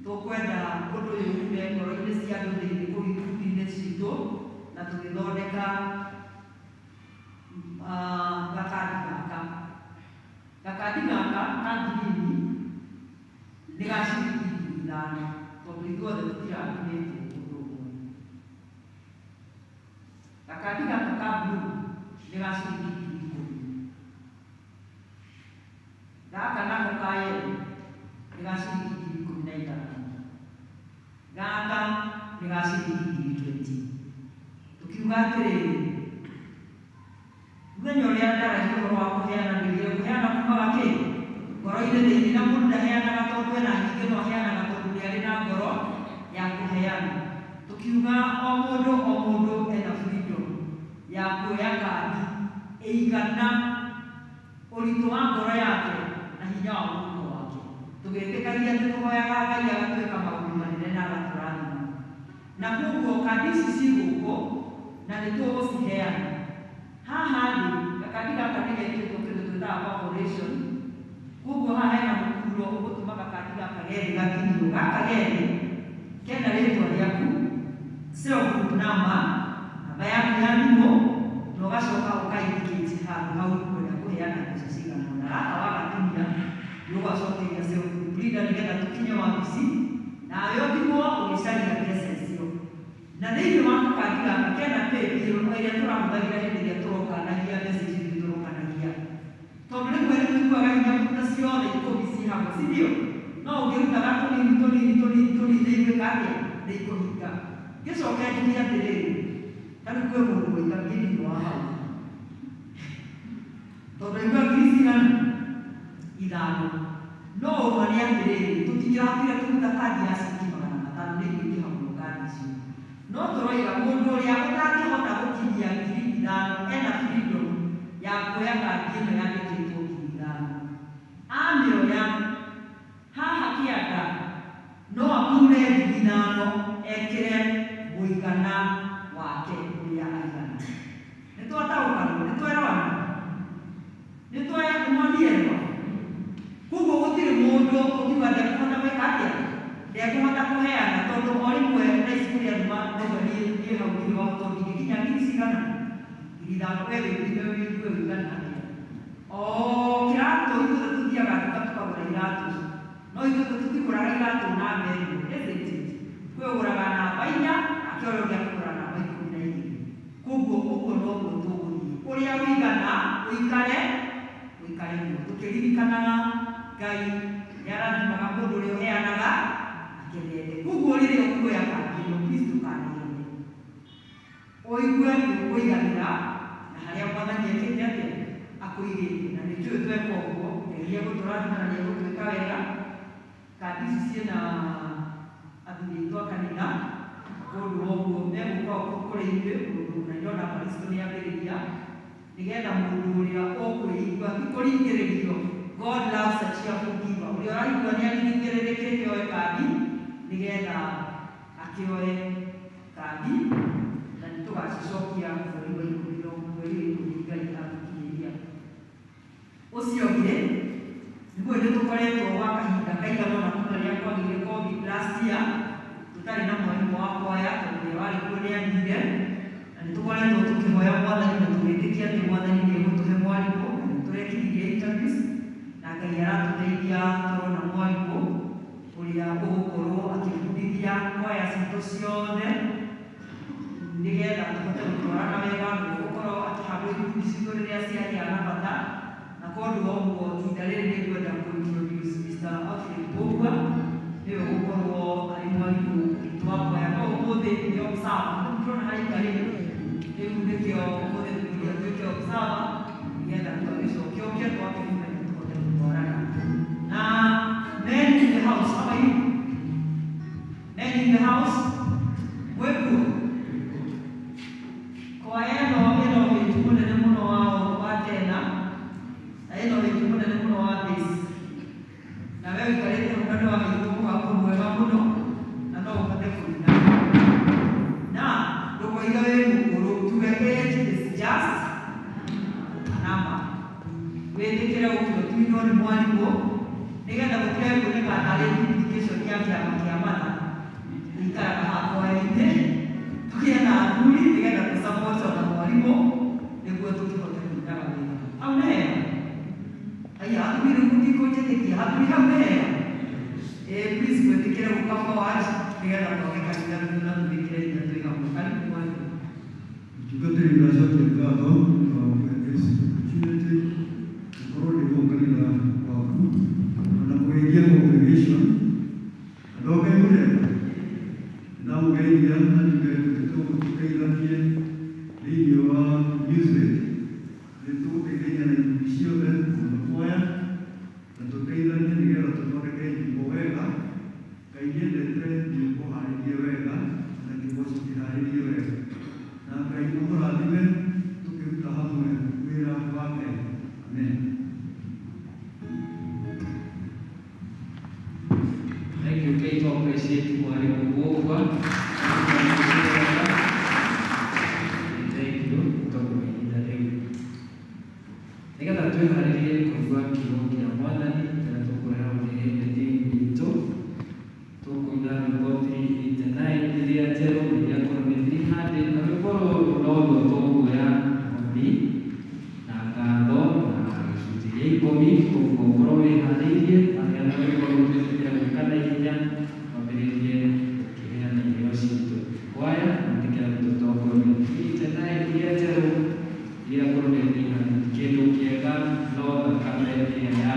tũkwenda ũndũ ũyũ ume ngoro-inĩ cia andũ thĩinĩ kũu ikundi-inĩ citũ, na tũgĩthondeka gakandi gaka. Gakandi gaka ka ngirini nĩ ga ciringi 5,000 tondũ ithuothe tũtirathimĩte ũndũ ũmwe. Gakandi gaka ka blue nĩ ga ciringi 10,000. Gaka nako ka yellow nĩ ga ciringi 15,000. Gaka nĩ ga ciringi 20,000. Tũkiuga atĩrĩrĩ, mũthenya ũrĩa ndaragia ũhoro wa kũheana nĩgĩo kũheana kumaga kĩ ngoro-inĩ thĩinĩ, na mũndũ ndaheanaga tondũ ena nyingĩ, no aheanaga tondũ nĩ arĩ na ngoro ya kũheana. Tũkiuga o mũndũ o mũndũ ena freedom ya kuoya kandi ĩigana ũritũ wa ngoro yake na hinya wa mũhuko wake. Tũgĩtĩkagia atĩ tũhoyaga Ngai agatwĩka maũndũ manene na agatũrathima. Na koguo kandi ici ci gũkũ na nĩ tũgũciheana. Haha thĩ gakandi gaka nĩ gekĩrĩtwo kĩndũ twĩtaga perforation, koguo haha hena mũkuro ũgũtũma gakandi gaka gerĩ gakinyio. Gaka gerĩ kena rĩtwa rĩaku, cell group number, namba yaku ya thimũ, na ũgacoka ũka indicate handũ hau ũkwenda kũheana mbeca cigana ũna. Gaka wagatinia nĩ ũgacokeria cell group leader nĩgetha tũkinye wabici nawe ũtigwo ũgĩcaria mbeca icio. Na thĩinĩ wa gakandi gaka kena paybill ĩrĩa tũrahũthagĩra hĩndĩ ĩrĩa tũronganagia mbeca ici ithuĩ tũronganagia, tondũ rĩmwe nĩ tũiguaga hinya kũruta ciothe 10 ci hamwe, si ndio? No ũngĩrutaga tũnini tũnini tũnini tũnini nĩ igwĩka atĩa? Nĩ ikũhinga. Ngĩcoka njuge atĩrĩrĩ, ta rĩu kwĩ mũndũ woiga niĩ ndirĩ wa hau. Tondũ aigua ngiri cigana? Ithano. No ũma nĩ atĩrĩrĩ, tũtingĩrahotire kũruta kandi ya ciringi 500 nĩ ikũingĩha mũno kandi icio. No tũroiga mũndũ ũrĩa ũtangĩhota gũkinyia 5,000 ena freedom ya kuoya kandi ĩno yandĩkĩtwo 5,000. Amĩoya haha kĩanda no akurure 5,000 ekĩre mũigana wake ũrĩa aigana. Nĩ twataũkanwo? Nĩ twerewana? Nĩ mwanielewa? Koguo gũtirĩ mũndũ ũngiuga ndekũhota gwĩka atĩa? Ndekũhota kũheana tondũ o rĩmwe thaa ici kũrĩ andũ mauga niĩ hau ndirĩ wa tondũ ndingĩkinya ngiri cigana? 5,000. We wĩthime wĩigue wĩigana atĩa. O kĩratũ ithuothe tũthiaga nduka tũkagũra iratũ. No ithuothe tũtigũraga iratũ namba ĩmwe, isn't it? Kwĩ ũgũraga namba 4 nake ũrĩa ũngĩ akagũra namba 12. Koguo ũguo noguo tũgũthiĩ. Ũrĩa wĩigana ũikare ũikare ũguo. Tũkĩririkanaga Ngai nĩ arathimaga mũndũ ũrĩa ũheanaga akenete. Koguo rĩrĩa ũkuoya kandi ĩno, please ndũkanegene. Ũigue nĩ ũkũiganĩra na harĩa Mwathani ekĩte atĩa? Akũigĩte. Na nĩ njũĩ tweka ũguo, Ngai nĩ egũtũrathima na nĩ egũtwĩka wega. Kandi ici ciĩna athuri aitũ a kanitha, kũndũ ũguo megũka kũrĩ ithuĩ mũndũ na ndĩrona Baristo nĩ ambĩrĩria nĩgetha mũndũ ũrĩa ũkwĩigua ti kũringĩrĩrio. God loves a cheerful giver. Ũrĩa ũraigua nĩ aringĩrĩrĩkĩte oe kandi nĩgetha akĩoe kandi na nĩ tũgacicokia mweri wa ikũmi na mweri wa ikũmi Ngai atũkinyĩria. Ũcio ũngĩ nĩguo nĩ tũkoretwo gwa kahinda kaigana ũna kuma rĩrĩa kwagĩire COVID last year tũtarĩ na mwarimũ wa kwaya tondũ ũrĩa warĩ kuo nĩ athire, na nĩ tũkoretwo tũkĩhoya Mwathani na tũgĩtĩkia atĩ Mwathani nĩ egũtũhe mwarimũ, na nĩ tũrekithirie interviews na Ngai aratũteithia tũrona mwarimũ ũrĩa ũgũkorwo akĩbundithia kwaya citũ ciothe nĩgetha tũhote gũtwarana wega, na ũgũkorwo akĩhandwo ikundi citũ rĩrĩa ciagĩa na bata. Na kondũ wa ũguo ihinda rĩrĩ nĩ ngwenda kũ introduce Mr. Alfred Mbũgua, nĩwe ũgũkorwo arĩ mwarimũ witũ wa kwaya. No ũmũthĩ nĩ observer, nĩ ndĩrona harĩa aikarĩte rĩu nĩkĩo ũmũthĩ tũkũria atuĩke observer nĩgetha rĩu agĩcoke oke twake mũthenya tũhote gũtwarana. Na men in the house, how are you? Men in the house, mwĩkuo? Kwaya ĩno ĩna ũhĩtu mũnene mũno wa tena na ĩna ũhĩtu mũnene mũno wa bass. Na we ũikarĩte hau na nĩ waheirwo mũgambo mwega mũno na no ũhote kũina. Na ndũkoiga wĩ mũkũrũ, tuge age is just a number. Wĩtĩkĩre gũkĩra tuinwo nĩ mwarimũ nĩgetha gũtige kuoneka tarĩ duplication ya kĩama kĩa matha. Gũikaraga haha kwaya-inĩ tũgĩe na athuri nĩgetha tũ support ona mwarimũ nĩguo tũkĩhote kũinaga wega. Hau nĩ hega? Aya, athuri rĩu mũtikũnjĩtĩkia, athuri hau nĩ hega? Please mwĩtĩkĩre gũka forward nĩgetha twake kanitha witũ na tũgĩkĩre hinya twĩ hamwe. Karibu mwarimũ. Mũtungatĩri ndacokia ngatho nĩ wa kũhe this opportunity gũkorwo ndĩ gũkũ kanitha waku ona kũgeithia congregation. Andũ a Ngai mũrĩega? Ndamũgeithia na njuge tũteithanie thĩinĩ wa music, nĩ tũgũteithania na ikundi ciothe na kwaya na tũteithanie nĩgetha tũthondeke nyĩmbo wega. Ngai nĩendete nyĩmbo harĩrie wega na kĩgoco kĩharĩrie wega, na Ngai amũrathime tũkĩruta hamwe wĩra wa Ngai. Amen. Thank you, Kate. Appreciate mwalimu Mbũgua. Thank you. Tondũ ihinda rĩu nĩgetha twĩharĩrie kũigua kiugo kĩa Mwathani kĩrĩa tũkũrehwo nĩ theme witũ, tũkũina rwĩmbo 389 iria njerũ iria ngũrũ nĩ 300, na rwĩmbo rũrũ noruo tũkuoya mahothi na ngatho na gĩcunjĩ gĩa ikũmi. Koguo ũkorwo wĩharĩirie waheana rwĩmbo rũu twĩtĩkĩre gwĩka na ihenya wambĩrĩrie ũkĩheana iheo citũ. Kwaya mwĩtĩkĩre gũtũtongoria 389 iria njerũ iria ngũrũ nĩ 300, kĩndũ kĩega no thakame ĩrĩa ya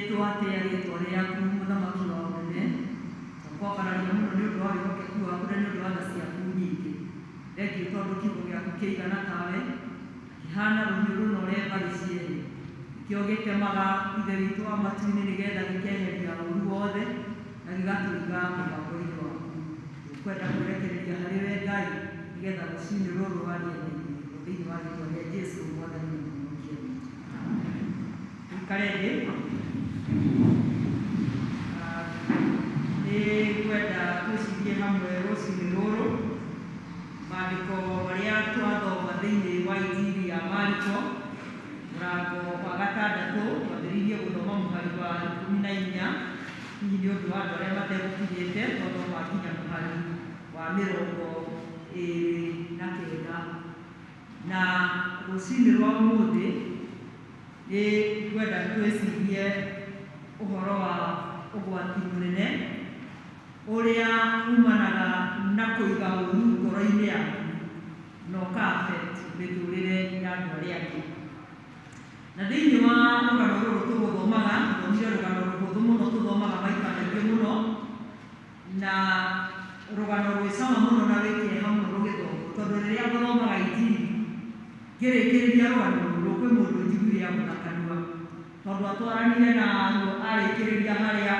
Twatĩa rĩtwa rĩaku mũthamaki wa ũnene, twakwambararia mũno nĩ ũndũ wa wĩhokeku waku na nĩ ũndũ wa tha ciaku nyingĩ. Thengiũ tondũ kiugo gĩaku kĩigana tawe, kĩhana rũhiũ rũnore mbarĩ cierĩ. Nĩkĩo gĩtemaga Ithe witũ wa matu-inĩ nĩgetha gĩkeheria ũũru wothe na gĩgatũiga mũbango-inĩ waku. Tũkwenda kwĩrekereria harĩ we Ngai nĩgetha rũcinĩ rũrũ warie na ithuĩ thĩinĩ wa rĩtwa rĩa Jesũ Mwathani na Mũhonokia witũ. Tũikare thĩ. Nĩ ngwenda twĩcirie hamwe rũcinĩ rũrũ maandĩko marĩa twathoma thĩinĩ wa Injiri ya Mariko mũrango wa gatandatũ, twambĩrĩirie gũthoma mũhari wa 14, hihi nĩ ũndũ wa andũ arĩa mategũkinyĩte, twathoma nginya mũhari wa 29. Na rũcinĩ rwa ũmũthĩ nĩ ngwenda twĩcirie ũhoro wa ũgwati mũnene ũrĩa umanaga na kũiga ũũru ngoro-inĩ yaku na ũka affect mĩtũrĩre ya andũ arĩa angĩ. Na thĩinĩ wa rũgano rũrũ tũgũthomaga, tũthomire rũgano rũhũthũ mũno, tũthomaga maita maingĩ mũno, na rũgano rwĩ cama mũno na rwĩ kĩeha mũno rũgĩthomwo, tondũ rĩrĩa ngũthomaga Injiri ngĩrĩkĩrĩria rũgano rũrũ kwĩ mũndũ njiguire agũtha kanua, tondũ atwaranire na ruo arĩkĩrĩria harĩa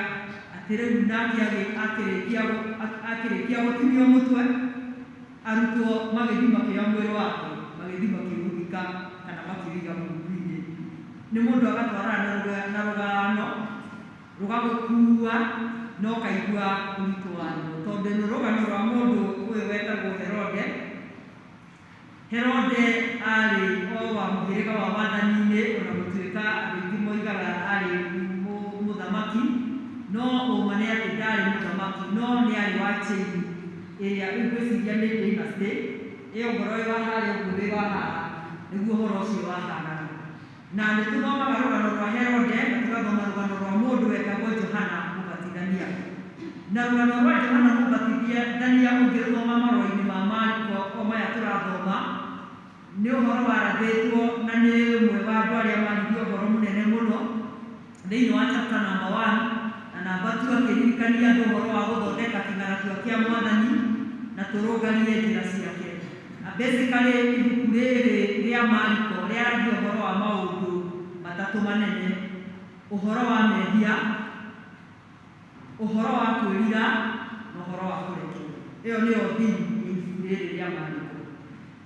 atĩ rĩu nake akĩrĩkia gũtinio mũtwe, arutwo magĩthiĩ makĩoya mwĩrĩ wake, magĩthiĩ makĩũthika kana makĩũiga mungu-inĩ. Nĩ mũndũ agatwarana na rũgano rũgagũkua na ũkaigua ũritũ waruo, tondũ nĩ rũgano rwa mũndũ ũyũ wetagwo Herode. Herode arĩ o wa mũhĩrĩga wa wathani-inĩ, ona gũtuĩka andũ aingĩ moigaga arĩ mũthamaki, no ũma nĩ atĩ ndarĩ mũthamaki, no nĩ arĩ wa chain ĩrĩa ngwĩciria nĩ dynasty ĩyo, ngoro ĩ wa harĩa ũguo wĩ wa haha, nĩguo ũhoro ũcio wahanaga. Na nĩ tũthomaga rũgano rwa Herode na tũgathoma rũgano rwa mũndũ wetagwo Johana Mũbatithania. Na rũgano rwa Johana Mũbatithania ũngĩrũthoma marũa-inĩ ma Mariko o maya tũrathoma, nĩ ũhoro warathĩtwo na nĩ ũmwe wa andũ arĩa maririe ũhoro mũnene mũno thĩinĩ wa chapter number 1 na namba 2, akĩririkania andũ ũhoro wa gũthondeka kĩng'aratua kĩa Mwathani na tũrũngarie njĩra ciake. Na basically ibuku rĩrĩ rĩa Mariko rĩaragia ũhoro wa maũndũ matatũ manene: ũhoro wa mehia, ũhoro wa kwĩrira na ũhoro wa kũrekerwo. Ĩyo nĩyo theme ya ibuku rĩrĩ rĩa Mariko.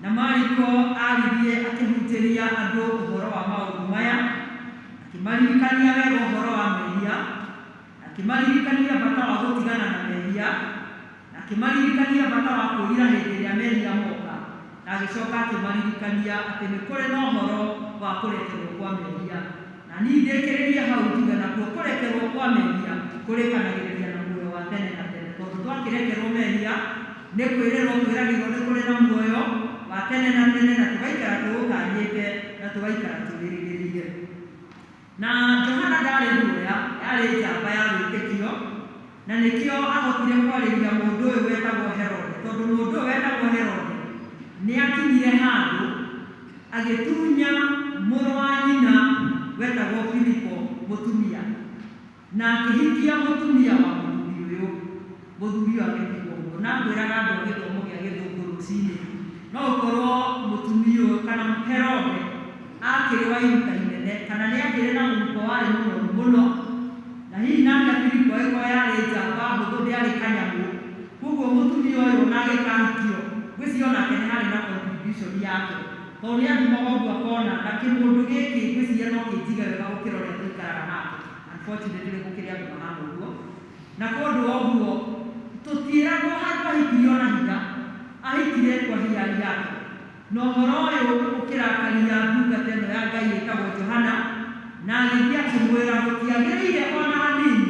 Na Mariko aririe akĩhunjĩria andũ ũhoro wa maũndũ maya, akĩmaririkania wega ũhoro wa mehia, akĩmaririkania bata wa gũtigana na mehia, na akĩmaririkania bata wa kwĩrira hĩndĩ ĩrĩa mehia moka, na agĩcoka akĩmaririkania atĩ nĩ kũrĩ na ũhoro wa kũrekerwo kwa mehia. Na niĩ ndĩkĩrĩrie hau njuge nakuo kũrekerwo kwa mehia kũrĩkanagĩrĩria na muoyo wa tene na tene, tondũ twakĩrekerwo mehia nĩ kwĩrĩrwo twĩragĩrwo nĩ kũrĩ na muoyo wa tene na tene, na tũgaikara tũũkanyĩte na tũgaikara tũwĩrĩgĩrĩire. Na Johana ndarĩ guoya, yarĩ njamba ya wĩtĩkio, na nĩkĩo ahotire kwarĩria mũndũ ũyũ wetagwo Herode, tondũ mũndũ ũyũ wetagwo Herode nĩ akinyire handũ agĩtunya mũrũ wa nyina wetagwo Filipo mũtumia, na akĩhikia mũtumia wa mũthuri ũyũ. Mũthuri ũyũ agĩtigwo ũguo. Na ngwĩraga andũ a gĩthomo gĩa gĩthũngũ rũcinĩ, no ũkorwo mũtumia ũyũ kana Herode akĩrĩ wa iruta inene, kana nĩ akĩrĩ na mũhuko warĩ mũnoru mũno, na hihi nake Filipo ĩkorwo yarĩ njamba hũthũ, ndĩarĩ kanyamũ. Koguo mũtumia ũyũ ona agĩkahikio, ngwĩciria onake nĩ harĩ na contribution yake, tondũ nĩ athimaga ũguo akona na kĩmũndũ gĩkĩ ngwĩciria no kĩnjige wega gũkĩra ũrĩa tũikaraga nake. Unfortunately gũkĩrĩ andũ mahana ũguo. Na kũndũ ũguo tũtiĩragwo handũ ahikirio na hinya, ahikire kwa hiari yake. Na ũhoro ũyũ ũkĩrakaria ndungata ĩno ya Ngai ĩtagwo Johana, na agĩthiĩ akĩmwĩra gũtiagĩrĩire ona hanini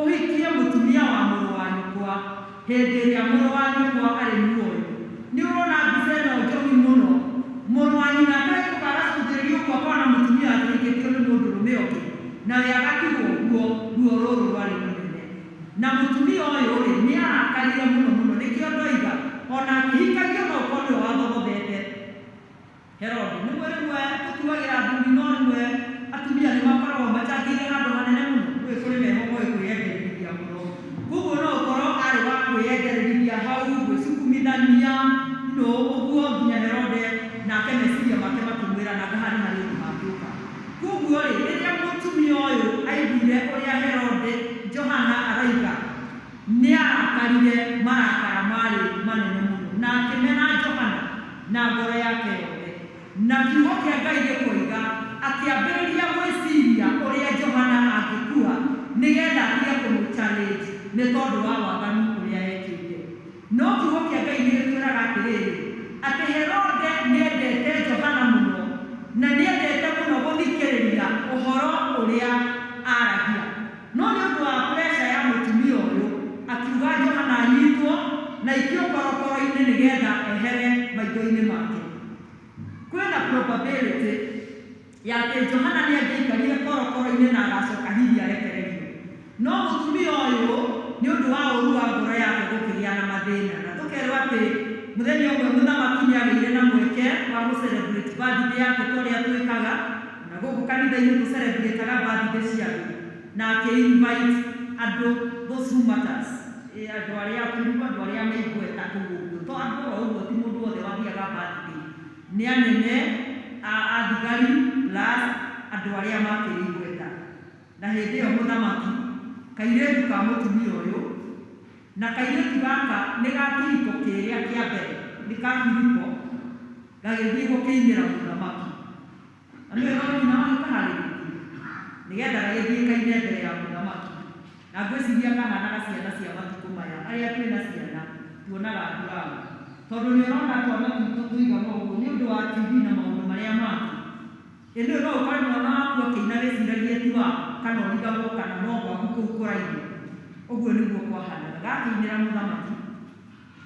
ũhikie mũtumia wa mũrũ wa nyũkwa hĩndĩ ĩrĩa mũrũ wa nyũkwa arĩ muoyo. Nĩ ũrona mbica ĩno njohi mũno, mũrũ wa nyina akahĩtũka agacũthĩrĩria ũguo akona mũtumia akĩhikĩtio nĩ mũndũrũme ũngĩ, nawe agatigwo ũguo, ruo rũrũ rwarĩ rũnene. Na mũtumia ũyũ rĩ, nĩ arakarire mũno mũno, nĩkĩo ndoiga ona akĩhikagio no ũkorwo nĩwe wathogothete Herode. Rĩmwe rĩmwe tũtuagĩra athuri, no rĩmwe Atumia nĩ makoragwo macangĩire handũ hanene mũno, gwĩ kũrĩ meho moĩ kwĩyendereria mũno. Koguo no ũkorwo arĩ wa kwĩyendereria hau, gwĩcukumithania, no ũguo nginya Herode nake meciria make makĩmwĩra nanga haha nĩ harĩ ũndũ hangĩũka. Koguo rĩ, rĩrĩa mũtumia ũyũ aiguire ũrĩa Herode Johana arauga, nĩ arakarire marakara marĩ manene mũno, na akĩmena Johana na ngoro yake yothe. Na kiugo kĩa Ngai gĩkoiga akĩambĩrĩria gwĩciria ũrĩa Johana angĩkua nĩgetha atige kũmũ-challenge nĩ tondũ wa waganu ũrĩa ekĩte. No kiugo kĩa Ngai nĩ gĩtwĩraga atĩrĩrĩ, atĩ Herode nĩendete Johana mũno, na nĩendete mũno gũthikĩrĩria ũhoro ũrĩa aragia. No nĩ ũndũ wa pressure ya mũtumia ũyũ, akiuga Johana anyitwo na aikio korokoro-inĩ nĩgetha ehere maitho-inĩ make. Kwĩna probability ya atĩ Johana nĩ angĩaikarire korokoro-inĩ na agacoka hihi arekererio. No mũtumia ũyũ nĩ ũndũ wa ũru wa ngoro yake gũkĩgĩa na mathĩna. Na tũkerwo atĩ mũthenya ũmwe mũthamaki nĩ agĩire na mweke wa gũ-celebrate birthday yake ta ũrĩa twĩkaga, na gũkũ kanitha-inĩ tũ-celebrate-aga birthday cia andũ, na akĩ-invite andũ those who matters, andũ arĩa akũrũ, andũ arĩa me igweta kũu ũguo, to andũ oro ũguo, ti mũndũ wothe wathiaga birthday, nĩ anene a thigari plus andũ arĩa makĩrĩ igweta. Na hĩndĩ ĩyo mũthamaki, kairĩtu ka mũtumia ũyũ, na kairĩtu gaka nĩ ga kĩhiko kĩrĩa kĩa mbere, nĩ ka Filipo, gagĩthiĩ gũkĩinĩra mũthamaki. Na nĩwe no nyina wagĩkaharĩrĩtie nĩgetha gagĩthiĩ kaine mbere ya mũthamaki. Na ngwĩciria kahanaga ciana cia matukũ maya, arĩa twĩna ciana tuonaga nduragu, tondũ nĩ ũrona twana twitũ tũigana ũguo nĩ ũndũ wa TV na maũndũ marĩa mangĩ. Ĩndĩ no ũkore mwana waku akĩina wĩciragie ti waku, kana ũrigagwo kana no gwaku kũu kũraihu. Ũguo nĩguo kwahanaga. Gakĩinĩra mũthamaki,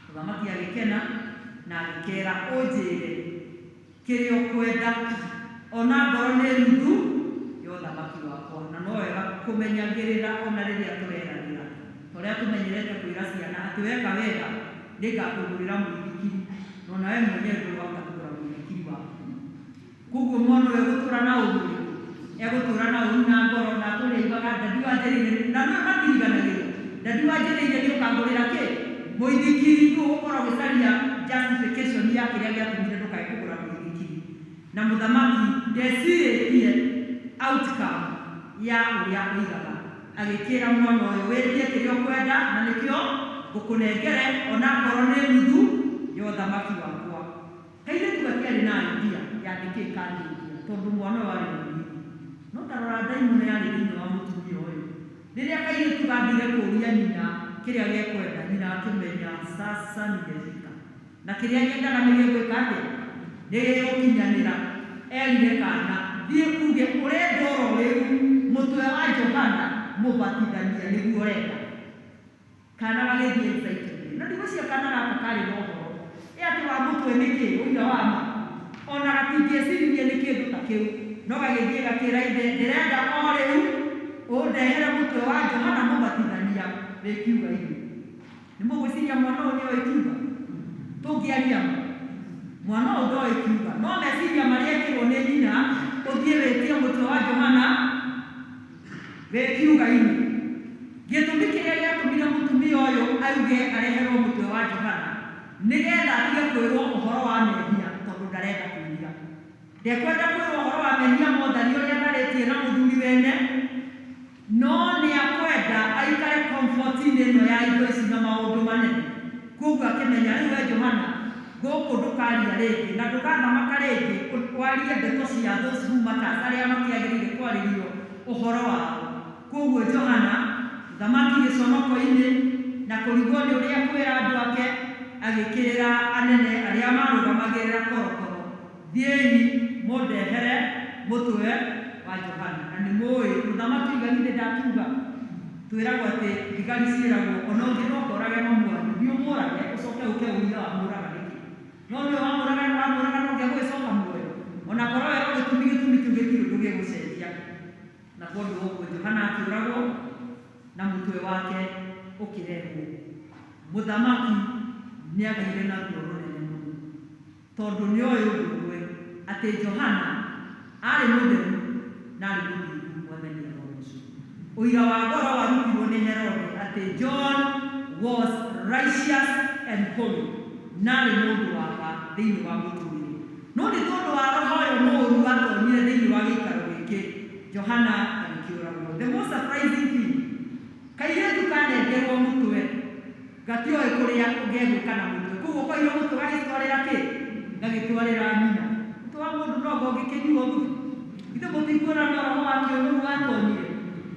mũthamaki agĩkena na agĩkera, ũnjĩre kĩrĩa ũkwenda, ona ngoro nĩ nuthu ya ũthamaki wakwa. Na no wega kũmenyagĩrĩra ona rĩrĩa tũreranĩra, ta ũrĩa tũmenyerete kwĩra ciana atĩ weka wega nĩngakũgũrĩra mũithikiri, na ona we mwenyewe ndũrĩ wahota kũgũra mũithikiri waku. Koguo mwana ũyũ egũtũra na ũru ũrĩkũ? Egũtũra na ũru na ngoro, na atũre aigaga dadi wanjĩrĩire, na nĩwe matiriganagĩrwo, dadi wanjĩrĩire nĩ ũkangũrĩra kĩ mũithikiri. Rĩu ũgũkorwo ũgĩcaria justification ya kĩrĩa gĩatũmire ndũkae kũgũra mũithikiri. Na mũthamaki ndecirĩtie outcome ya ũrĩa oigaga, agĩkĩra mwana ũyũ, wĩtie kĩrĩa ũkwenda na nĩkĩo ngũkũnengere, ona akorwo nĩ nuthu ya ũthamaki wakwa. Kairĩtu gatiarĩ na idea ya nĩkĩ kangĩtia, tondũ mwana ũyũ arĩ mũnini. No ta rora ndaimono yarĩ thĩinĩ wa mũtumia ũyũ. Rĩrĩa kairĩtu gathire kũũria nyina kĩrĩa gekwenda, nyina akĩmenya sasa nimefika, na kĩrĩa nyendaga nĩ gĩgwĩka atĩa, nĩ gĩgũkinyanĩra. Erire kana, thiĩ uge ũrenda oro rĩu mũtwe wa Johana mũbatithania nĩguo ũrenda. Kana gagĩthiĩ excitedly, na ndigwĩciria kana gaka karĩ na ũhoro ĩ atĩ wa mũtwe nĩ kĩ ũira wa ma, ona gatingĩeciririe nĩ kĩndũ ta kĩu, no gagĩthiĩ gakĩra ithe, ndĩrenda o rĩu ũndehere mũtwe wa Johana mũbatithania wĩ kiuga-inĩ. Nĩ mũgwĩciria mwana ũyũ nĩoĩ kiuga? Tũngĩaria ma, mwana ũyũ ndoĩ kiuga, no meciria marĩa ekĩrwo nĩ nyina, ũthiĩ wĩtie mũtwe wa Johana wĩ kiuga-inĩ. Gĩtũmi kĩrĩa gĩatũmire mũtumia ũyũ auge areherwo mũtwe wa Johana nĩgetha atige kwĩrwo ũhoro wa mehia, tondũ ndarenda kwĩrira, ndekwenda kwĩrwo ũhoro wa mehia mothari ũrĩa atharĩtie na mũthuri wene, no nĩ akwenda aikare comfort-inĩ ĩno ya indo ici na maũndũ manene. Koguo akĩmenya rĩu we Johana gũkũ ndũkaria rĩngĩ na ndũgathamaka rĩngĩ warie ndeto cia those who matters, arĩa makĩagĩrĩire kwarĩrio ũhoro wao. Koguo Johana mũthamaki gĩconoko-inĩ na kũrigwo nĩ ũrĩa kwĩra andũ ake, agĩkĩra anene arĩa marũgamagĩrĩra korokoro, thiĩi mũndehere mũtwe wa Johana. Na nĩ mũĩ mũthamaki oiga githĩ ndakiuga, twĩragwo atĩ thigari ciĩragwo ona ũngĩ no ũkorage mamu wanyu, thiĩ ũmũrage ũcoke ũke ũire wamũraga nĩkĩ. No nĩwe wamũraga, wamũraga no nginya gũgĩcoka muoyo, ona korwo werwo gĩtũmi, gĩtũmi kĩu gĩtirĩ ũndũ gĩgũcenjia. Na tondũ wa ũguo Johana akĩũragwo na mũtwe wake ũkĩrehwo. Mũthamaki nĩ agĩire na ruo rũnene mũno, tondũ nĩ oĩ ũndũ ũmwe, atĩ Johana arĩ mũtheru Na arĩ mũthingu, Mwathani arogocwo. Ũira wa goro warutirwo nĩ Herode atĩ John was righteous and holy, na arĩ mũndũ wa ma thĩinĩ wa mũtũrĩre. No nĩ tondũ wa roho ũyũ mũũru watonyire thĩinĩ wa gĩikaro gĩkĩ, Johana agĩkĩũragwo. The most surprising thing, kairĩtu kanengerwo mũtwe gatioĩ kũrĩa gegwĩka na mũtwe. Koguo koirwo mũtwe gagĩtwarĩra kĩ? Gagĩtwarĩra nyina. Mũtwe wa mũndũ no anga ũngĩkĩnyuo thubu? Ithe mũtikuona no roho wa kĩũnũhu watonyire?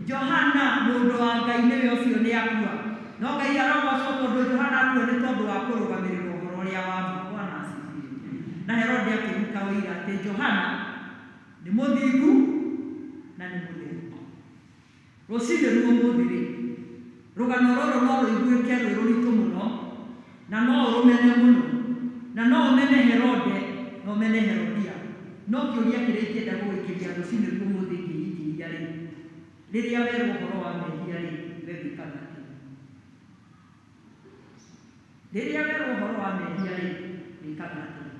Johana mũndũ wa Ngai nĩwe ũcio nĩ akua. No Ngai arogocwo tondũ Johana akua nĩ tondũ wa kũrũgamĩrĩra ũhoro ũrĩa wa ma. Bwana asifiwe. Na Herode akĩruta ũira atĩ Johana nĩ mũthingu na nĩ mũtheru. Rũcinĩ rwa ũmũthĩ rĩ, rũgano rũrũ no rũiguĩke rwĩ rũritũ mũno, na no ũrũmene mũno, na no ũmene Herode na ũmene Herodia. No kĩũria kĩrĩa ingĩenda gũgũikĩria rũcinĩ rwa ũmũthĩ ngĩrigĩrĩria rĩ, rĩrĩa werwo ũhoro wa mehia rĩ, we wĩkaga atĩa? Rĩrĩa werwo ũhoro wa mehia rĩ, wĩkaga atĩa?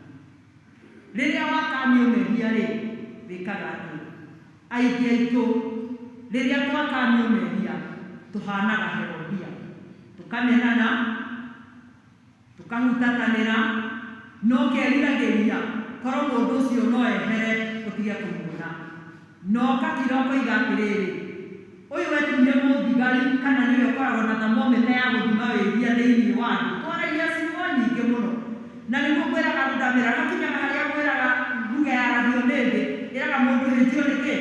Rĩrĩa wakanio mehia rĩ, wĩkaga atĩa? Aingĩ aitũ rĩrĩa twakanio mehia tũhanaga Herodia, tũkamenana, tũkahutatanĩra, na ũkeriragĩria korwo mũndũ ũcio no ehere ũtige kũmuona. Na ũgakira ũkoiga atĩrĩrĩ, ũyũ etuire mũthigari kana nĩwe ũkoragwo na thermometer ya gũthima wĩhia thĩinĩ wa andũ. Twaragia ciugo nyingĩ mũno. Na nĩguo ngwĩraga andũ ndamera hakinyaga harĩa ngwĩraga lugha yaragio nĩ thĩ, ĩraga mũndũ hĩnjio nĩ kĩ?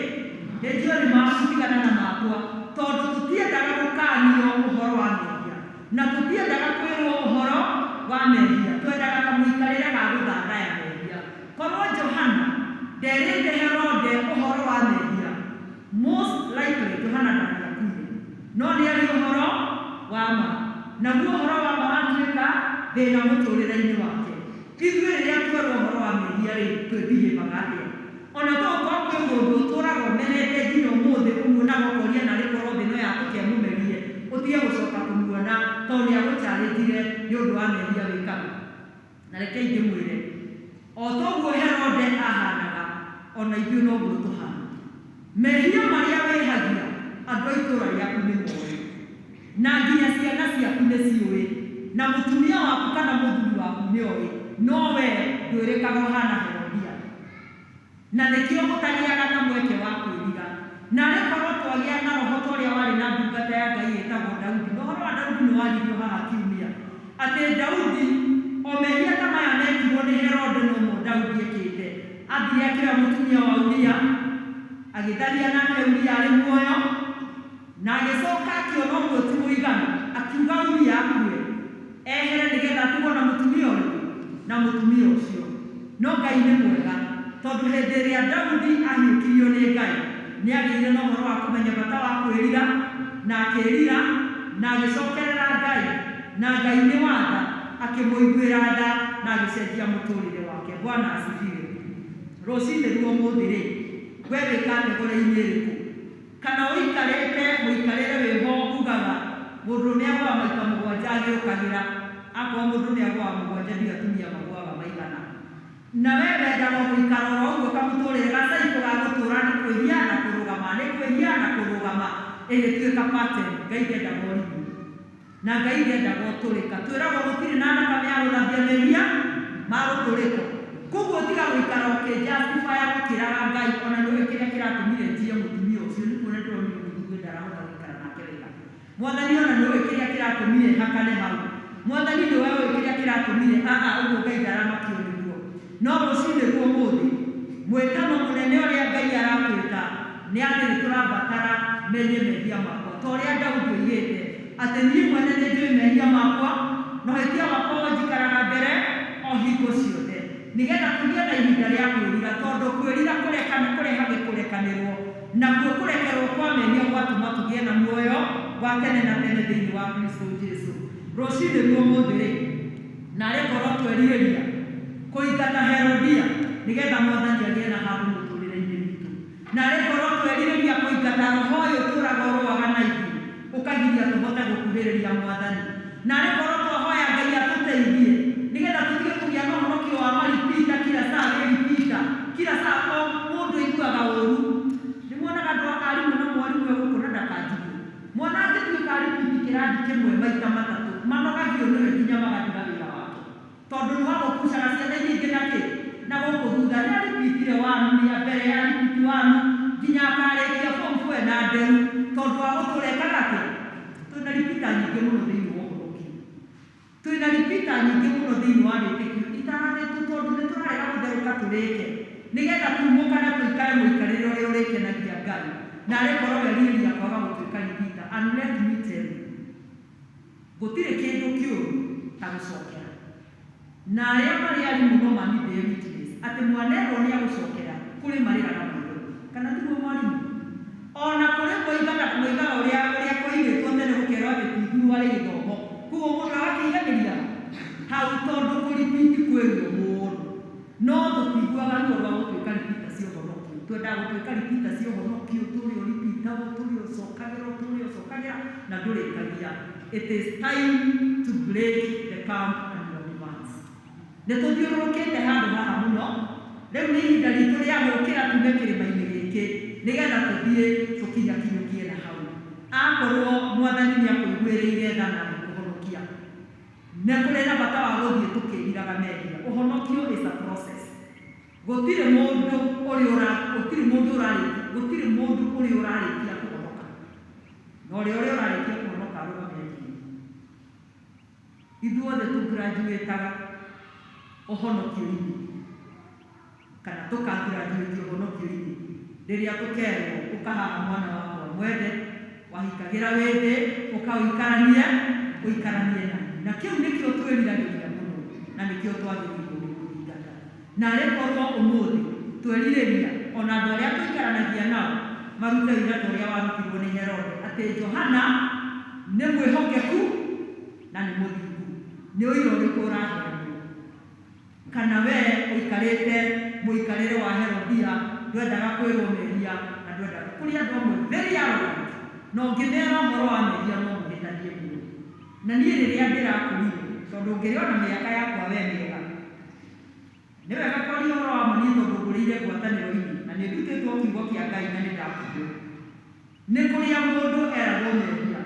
Hĩnjio nĩ maku tigana na makwa. Tondũ tũtiendaga gũkanio ũhoro wa mehia. Na tũtiendaga kwĩrwo ũhoro wa mehia. Twendaga kamũikarĩre ga gũthathaya mehia. Korwo Johana nderĩte Herode ũhoro wa mehia, most likely Johana ndangĩakuire. No nĩ aria ũhoro wa ma. Naguo ũhoro wa ma watuĩka thĩna mũtũrĩre-inĩ wake. Ithuĩ rĩrĩa twerwo ũhoro wa mehia rĩ, twĩbihĩvaga atĩa? Ona to gũkorwo kwĩ mũndũ ũtũraga ũmenete nginya ũmũthĩ ũmuonaga ũkoria narĩ korwo thĩ no yatũke ĩmũmerie ũtige gũcoka kũmuona tondũ nĩ agũchallenjire nĩ ũndũ wa mehia wĩkaga. Na rekei ndĩmwĩre, o toguo Herode ahanaga, ona ithuĩ noguo tũhana. Mehia marĩa wĩhagia, andũ a itũũra rĩaku nĩ moĩ, na nginya ciana ciaku nĩ ciũĩ, na mũtumia waku kana mũthuri waku nĩ oĩ, no wee ndwĩrĩkaga ũhana Herodia. Na nĩkĩo ũtagĩaga na mweke wa kwĩrira. Naarĩ korwo twagĩa na roho ta ũrĩa warĩ na ndungata ya Ngai ĩtagwo Daudi. Na ũhoro wa Daudi nĩ waririo haha kiumia, atĩ Daudi, o mehia ta maya mekirwo nĩ Herode nomo Daudi ekĩte. Athire akĩoya mũtumia wa Uria, agĩtharia nake Uria arĩ muoyo, na agĩcoka akĩona ũguo ti mũiganu, akiuga Uria akue, ehere nĩgetha atigwo na mũtumia ũrĩkũ? Na mũtumia ũcio. No Ngai nĩ mwega, tondũ hĩndĩ ĩrĩa Daudi ahiũkirio nĩ Ngai, nĩ agĩire na ũhoro wa kũmenya bata wa kwĩrira, na akĩĩrira, na agĩcokerera Ngai, na Ngai nĩ wa tha, akĩmũiguĩra tha na agĩcenjia mũtũrĩre wake. Bwana asifiwe. Rũcinĩ rwa ũmũthĩ rĩ, we wĩ category-inĩ ĩrĩkũ? Kana ũikarĩte mũikarĩre wĩho ugaga mũndũ nĩ agũaga maita mũgwanja agĩũkagĩra, akorwo mũndũ nĩ agũaga mũgwanja ndiũĩ atumia magũaga maigana. Na we wendaga o gũikara oro ũguo kamũtũrĩre ga cycle ga gũtũra nĩ kwĩhia na kũrũgama, nĩ kwĩhia na kũrũgama, ĩgĩtuĩka pattern. Ngai ndendaga ũrimũ. Na Ngai ndendaga ũtũrĩka. Twĩragwo gũtirĩ na thakame ya gũthambia mehia ma gũtũrĩka. Koguo tiga gũikara ũkĩ-justify ũkĩraga Ngai ona nĩũĩ kĩrĩa kĩratũmire njiye mũtumia ũcio nĩ kuona ndĩronire mũthuri ndarahota gũikara nake wega. Mwathani ona nĩũĩ kĩrĩa kĩratũmire hakane hau. Mwathani nĩwe ũĩ kĩrĩa kĩratũmire aa ũguo Ngai ndaramakio nĩguo. No rũcinĩ rwa ũmũthĩ, mwĩtano mũnene ũrĩa Ngai aratwĩta nĩ atĩ nĩ tũrabatara menye mehia makwa. Ta ũrĩa Daudi oigĩte atĩ niĩ mwene nĩ njũĩ mehia makwa, na ũhĩtia wakwa ũnjikaraga mbere o hingo ciothe. Nĩgetha tũgĩe na ihinda rĩa kwĩrira, tondũ kwĩrira kũrehage kũrekanĩrwo, nakuo kũrekerwo kwa mehia gwatũma tũgĩe na muoyo wa tene na tene thĩinĩ wa Kristo Jesu. Rũcinĩ rwa ũmũthĩ rĩ, narĩ korwo twerirĩria kũingata Herodia nĩgetha Mwathani agĩe na handũ mũtũrĩre-inĩ witũ. Narĩ korwo twerirĩria kũingata roho ũyũ ũtũraga ũrũaga na ithuĩ ũkagiria tũhote gũkuhĩrĩria Mwathani. Narĩ korwo twahoya Ngai atũteithie nĩgetha tũtige kũgĩa na ũhonokio wa maripita kila saa wĩ ripita kila saa o mũndũ aiguaga ũru. Nĩ muona kĩrathi kĩmwe maita matatũ manogagio nĩwe nginya magathira wĩra wake tondũ nĩ wagũkucaga ciana iria ingĩ nakĩ na gũkũ thutha nĩ aripitire wanu nĩ mbere ya ripiti wanu nginya akarĩkia form 4 na nderu tondũ wa gũtũra ekaga atĩa. Twĩna ripita nyingĩ mũno thĩinĩ wa ũhonokio, twĩna ripita nyingĩ mũno thĩinĩ wa wĩtĩkio itaranĩtwo tondũ nĩ tũrarega gũtherũka tũrĩke nĩgetha tumũkane tũikare mũikarĩre ũrĩa ũrĩkenagia Ngai na arĩkorwo werirĩria kwaga gũtuĩka ripita. And let me tell you, gũtirĩ kĩndũ kĩũru ta gũcokera na arĩa marĩ arimũ no mani bear witness atĩ mwanerwo nĩ agũcokera kũrĩ marĩraga maitho kana tiguo mwarimũ. Ona kũrĩ moigaga ũrĩa kũigĩtwo tene gũkerwo atĩ ti thuru arĩ gĩthomo koguo mũndũ agakĩiganĩria hau tondũ kũripiti kwĩ ruo mũno no tũtiguaga ruo rwa gũtuĩka ripita cia ũhonokio. Twendaga gũtuĩka ripita cia ũhonokio tũrĩ ũripitagwo tũrĩ ũcokagĩra tũrĩ ũcokagĩra na ndũrĩkagia. It is time to break the camp and your demands. Nĩ tũthiũrũrũkĩte handũ haha mũno rĩu nĩ ihinda ritũ rĩa gũkĩra tume kĩrĩma-inĩ gĩkĩ nĩgetha tũthiĩ tũkinyakinyũkie na hau. Akorwo mwathani nĩ akũiguĩrĩire tha na agĩkũhonokia nĩ kũrĩ na bata wa gũthiĩ tũkĩriraga mehia. Ũhonokio is a process. Gũtirĩ mũndũ gũtirĩ mũndũ ũrĩ ũrarĩkia kũhonoka na ũrĩa ũrĩa ũrarĩkia kũhonoka arũgame nginya. Ithuothe tũgraduĩtaga ũhonokio-inĩ kana tũkagraduate ũhonokio-inĩ rĩrĩa tũkerwo ũkahaha mwana wakwa mwende wahikagĩra wĩthĩ ũkaũikaranie ũikaranie na na kĩu nĩkĩo twĩriragĩria mũno na nĩkĩo twagĩrĩirwo nĩ gũthingata. Na arĩkorwo ũmũthĩ twerirĩria ona andũ arĩa tũikaranagia nao marute ũira ta ũrĩa warutirwo nĩ Herode atĩ Johana nĩ mwĩhokeku na nĩ mũthingu. Nĩ ũira ũrĩkũ ũraheanwo? Kana we ũikarĩte mũikarĩre wa Herodia ndwendaga kwĩrwo mehia na ndwendaga kũrĩ andũ amwe very arrogant na ũngĩmera ũhoro wa mehia no mũhĩtanie mũno. Na niĩ rĩrĩa ndĩrakũrire tondũ ũngĩrĩona mĩaka yakwa we mĩega nĩ wega kwaria ũhoro wa ma niĩ tondũ ngũrĩire ngwatanĩro-inĩ na nĩ ndutĩtwo kiugo kĩa Ngai na nĩ ndakũrire. Nĩ kũrĩa mũndũ eragwo mehia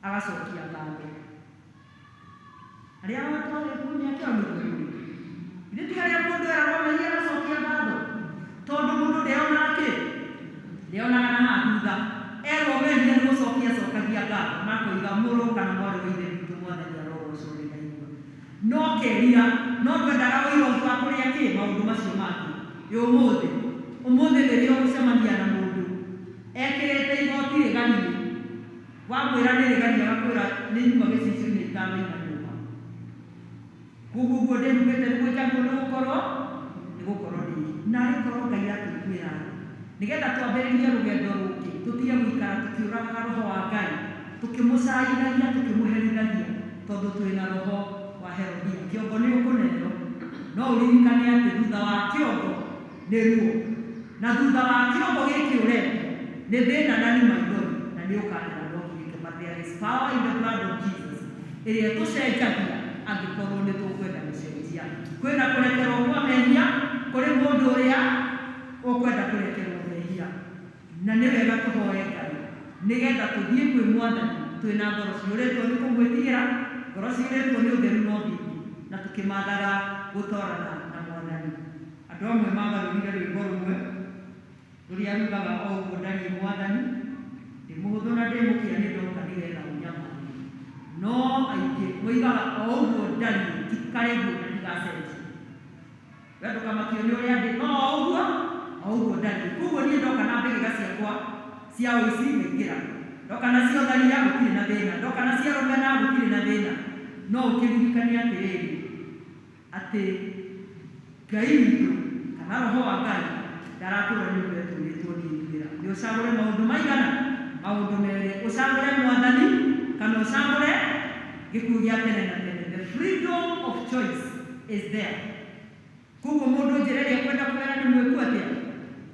agacokia ngatho. Arĩa watwarĩtwo mĩaka ĩyo nĩguo ithe ti harĩa mũndũ eragwo mehia agacokia ngatho tondũ mũndũ ndeonaga kĩ ndeonaga na haha thutha erwo mehia nĩ gũcokia acokagia ngatho na akoiga mũrũ kana mwarĩ wa ithe witũ mwathani arogocwo nĩ ndaigua no kerira no ndwendaga ũira ũngĩ wa kũrĩa kĩ maũndũ macio mangĩ. Ĩ ũmũthĩ ũmũthĩ rĩrĩa ũgũcemania na mũndũ ekĩrĩte igoti rĩgariĩ wamwĩra nĩ rĩgariĩ agakwĩra nĩ nyuma gĩcicio-inĩ itanoima nyũmba koguo ũguo ndĩhumbĩte nĩguo njagĩrĩirwo nĩ gũkorwo ndĩ na arĩkorwo Ngai atũiguĩra tha nĩgetha twambĩrĩrie rũgendo rũngĩ tũtige gũikara tũkĩũragaga roho wa Ngai tũkĩmũcaithagia tũkĩmũherithagia tondũ twĩna roho wa Herodia. Kĩongo nĩ ũkũneo no ũririkane atĩ thutha wa kĩongo nĩ ruo na thutha wa kĩongo gĩkĩ ũretwo nĩ thĩna na nĩ maithori na nĩ ũkanera no kĩrĩke. But there is power in the blood of Jesus ĩrĩa tũcenjagia angĩkorwo nĩ tũkwenda gũcenjia. Kwĩna kũrekerwo kwa mehia kũrĩ mũndũ ũrĩa ũkwenda kũrekerwo mehia na nĩ wega tũhoe Ngai nĩgetha tũthiĩ kwĩ mwathani twĩna ngoro ciyũrĩtwo nĩ kũmwĩtigĩra ngoro ciyũrĩtwo nĩ ũtheru na ũthingu na tũkĩmathaga gũtorana na mwathani. Andũ amwe magarũrire rwĩmbo rũmwe rũrĩa rugaga o ũguo ndariĩ mwathani ndĩ mũhũthũ na ndĩ mũkĩa nĩ ndoka nĩgetha ũnyamarie no aingĩ moigaga o ũguo ndariĩ njikare guo na ndigacenjia. We ndũkamakio nĩ ũrĩa ndĩ no o ũguo ndariĩ. Koguo niĩ ndoka na mbĩgĩga ciakwa cia ũici ngaingĩra ndoka na cia ũtharia gũtirĩ na thĩna ndoka na cia rũmena gũtirĩ na thĩna no ũkĩririkane atĩrĩrĩ atĩ Ngai witũ kana roho wa Ngai ndaratũra nyũmba ĩtũrĩtwo nĩ nduĩra. Nĩ ũcagũre maũndũ maigana maũndũ merĩ ũcagũre mwathani kana ũcagũre gĩkuũ gĩa tene na tene. The freedom of choice is there. Koguo mũndũ njĩra ĩrĩa ekwenda kũgera nĩ mwĩku atĩa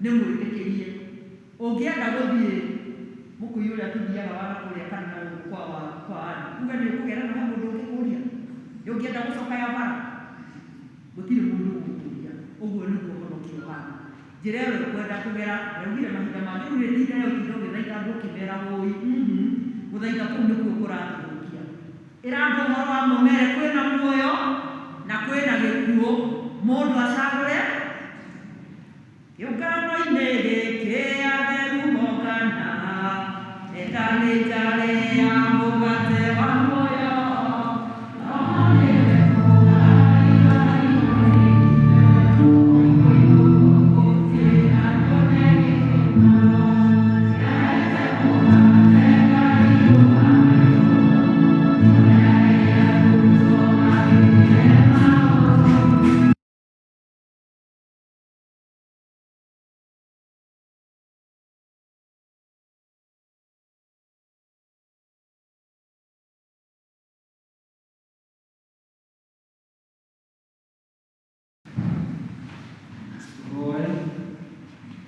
nĩ mwĩtĩkĩrie. Ũngĩenda gũthiĩ mũkũyũ ũrĩa tũthiaga wa nakũrĩa kana na gũkũ kwa andũ uge nĩ ũkũgera na he mũndũ ũngĩkũria nĩ ũngĩenda gũcoka ya bara gũtirĩ mũndũ ũgũkũria. Ũguo nĩguo ũhonokio ũhana. Njĩra ĩyo ũkwenda kũgera ndaugire mahinda mangĩ rĩu rĩtinda ya ũtinda ũgĩthaitha andũ ũkĩmera ũi. Gũthaitha kũu nĩkuo kũratũthũkia. Ĩra andũ ũhoro wa mũmere kwĩna muoyo na kwĩna gĩkuũ, mũndũ acagũre. Kĩũngano-inĩ gĩkĩ atheru mokana, endanĩte arĩa mũgate wa muoyo. Roho nĩwe Tũhoe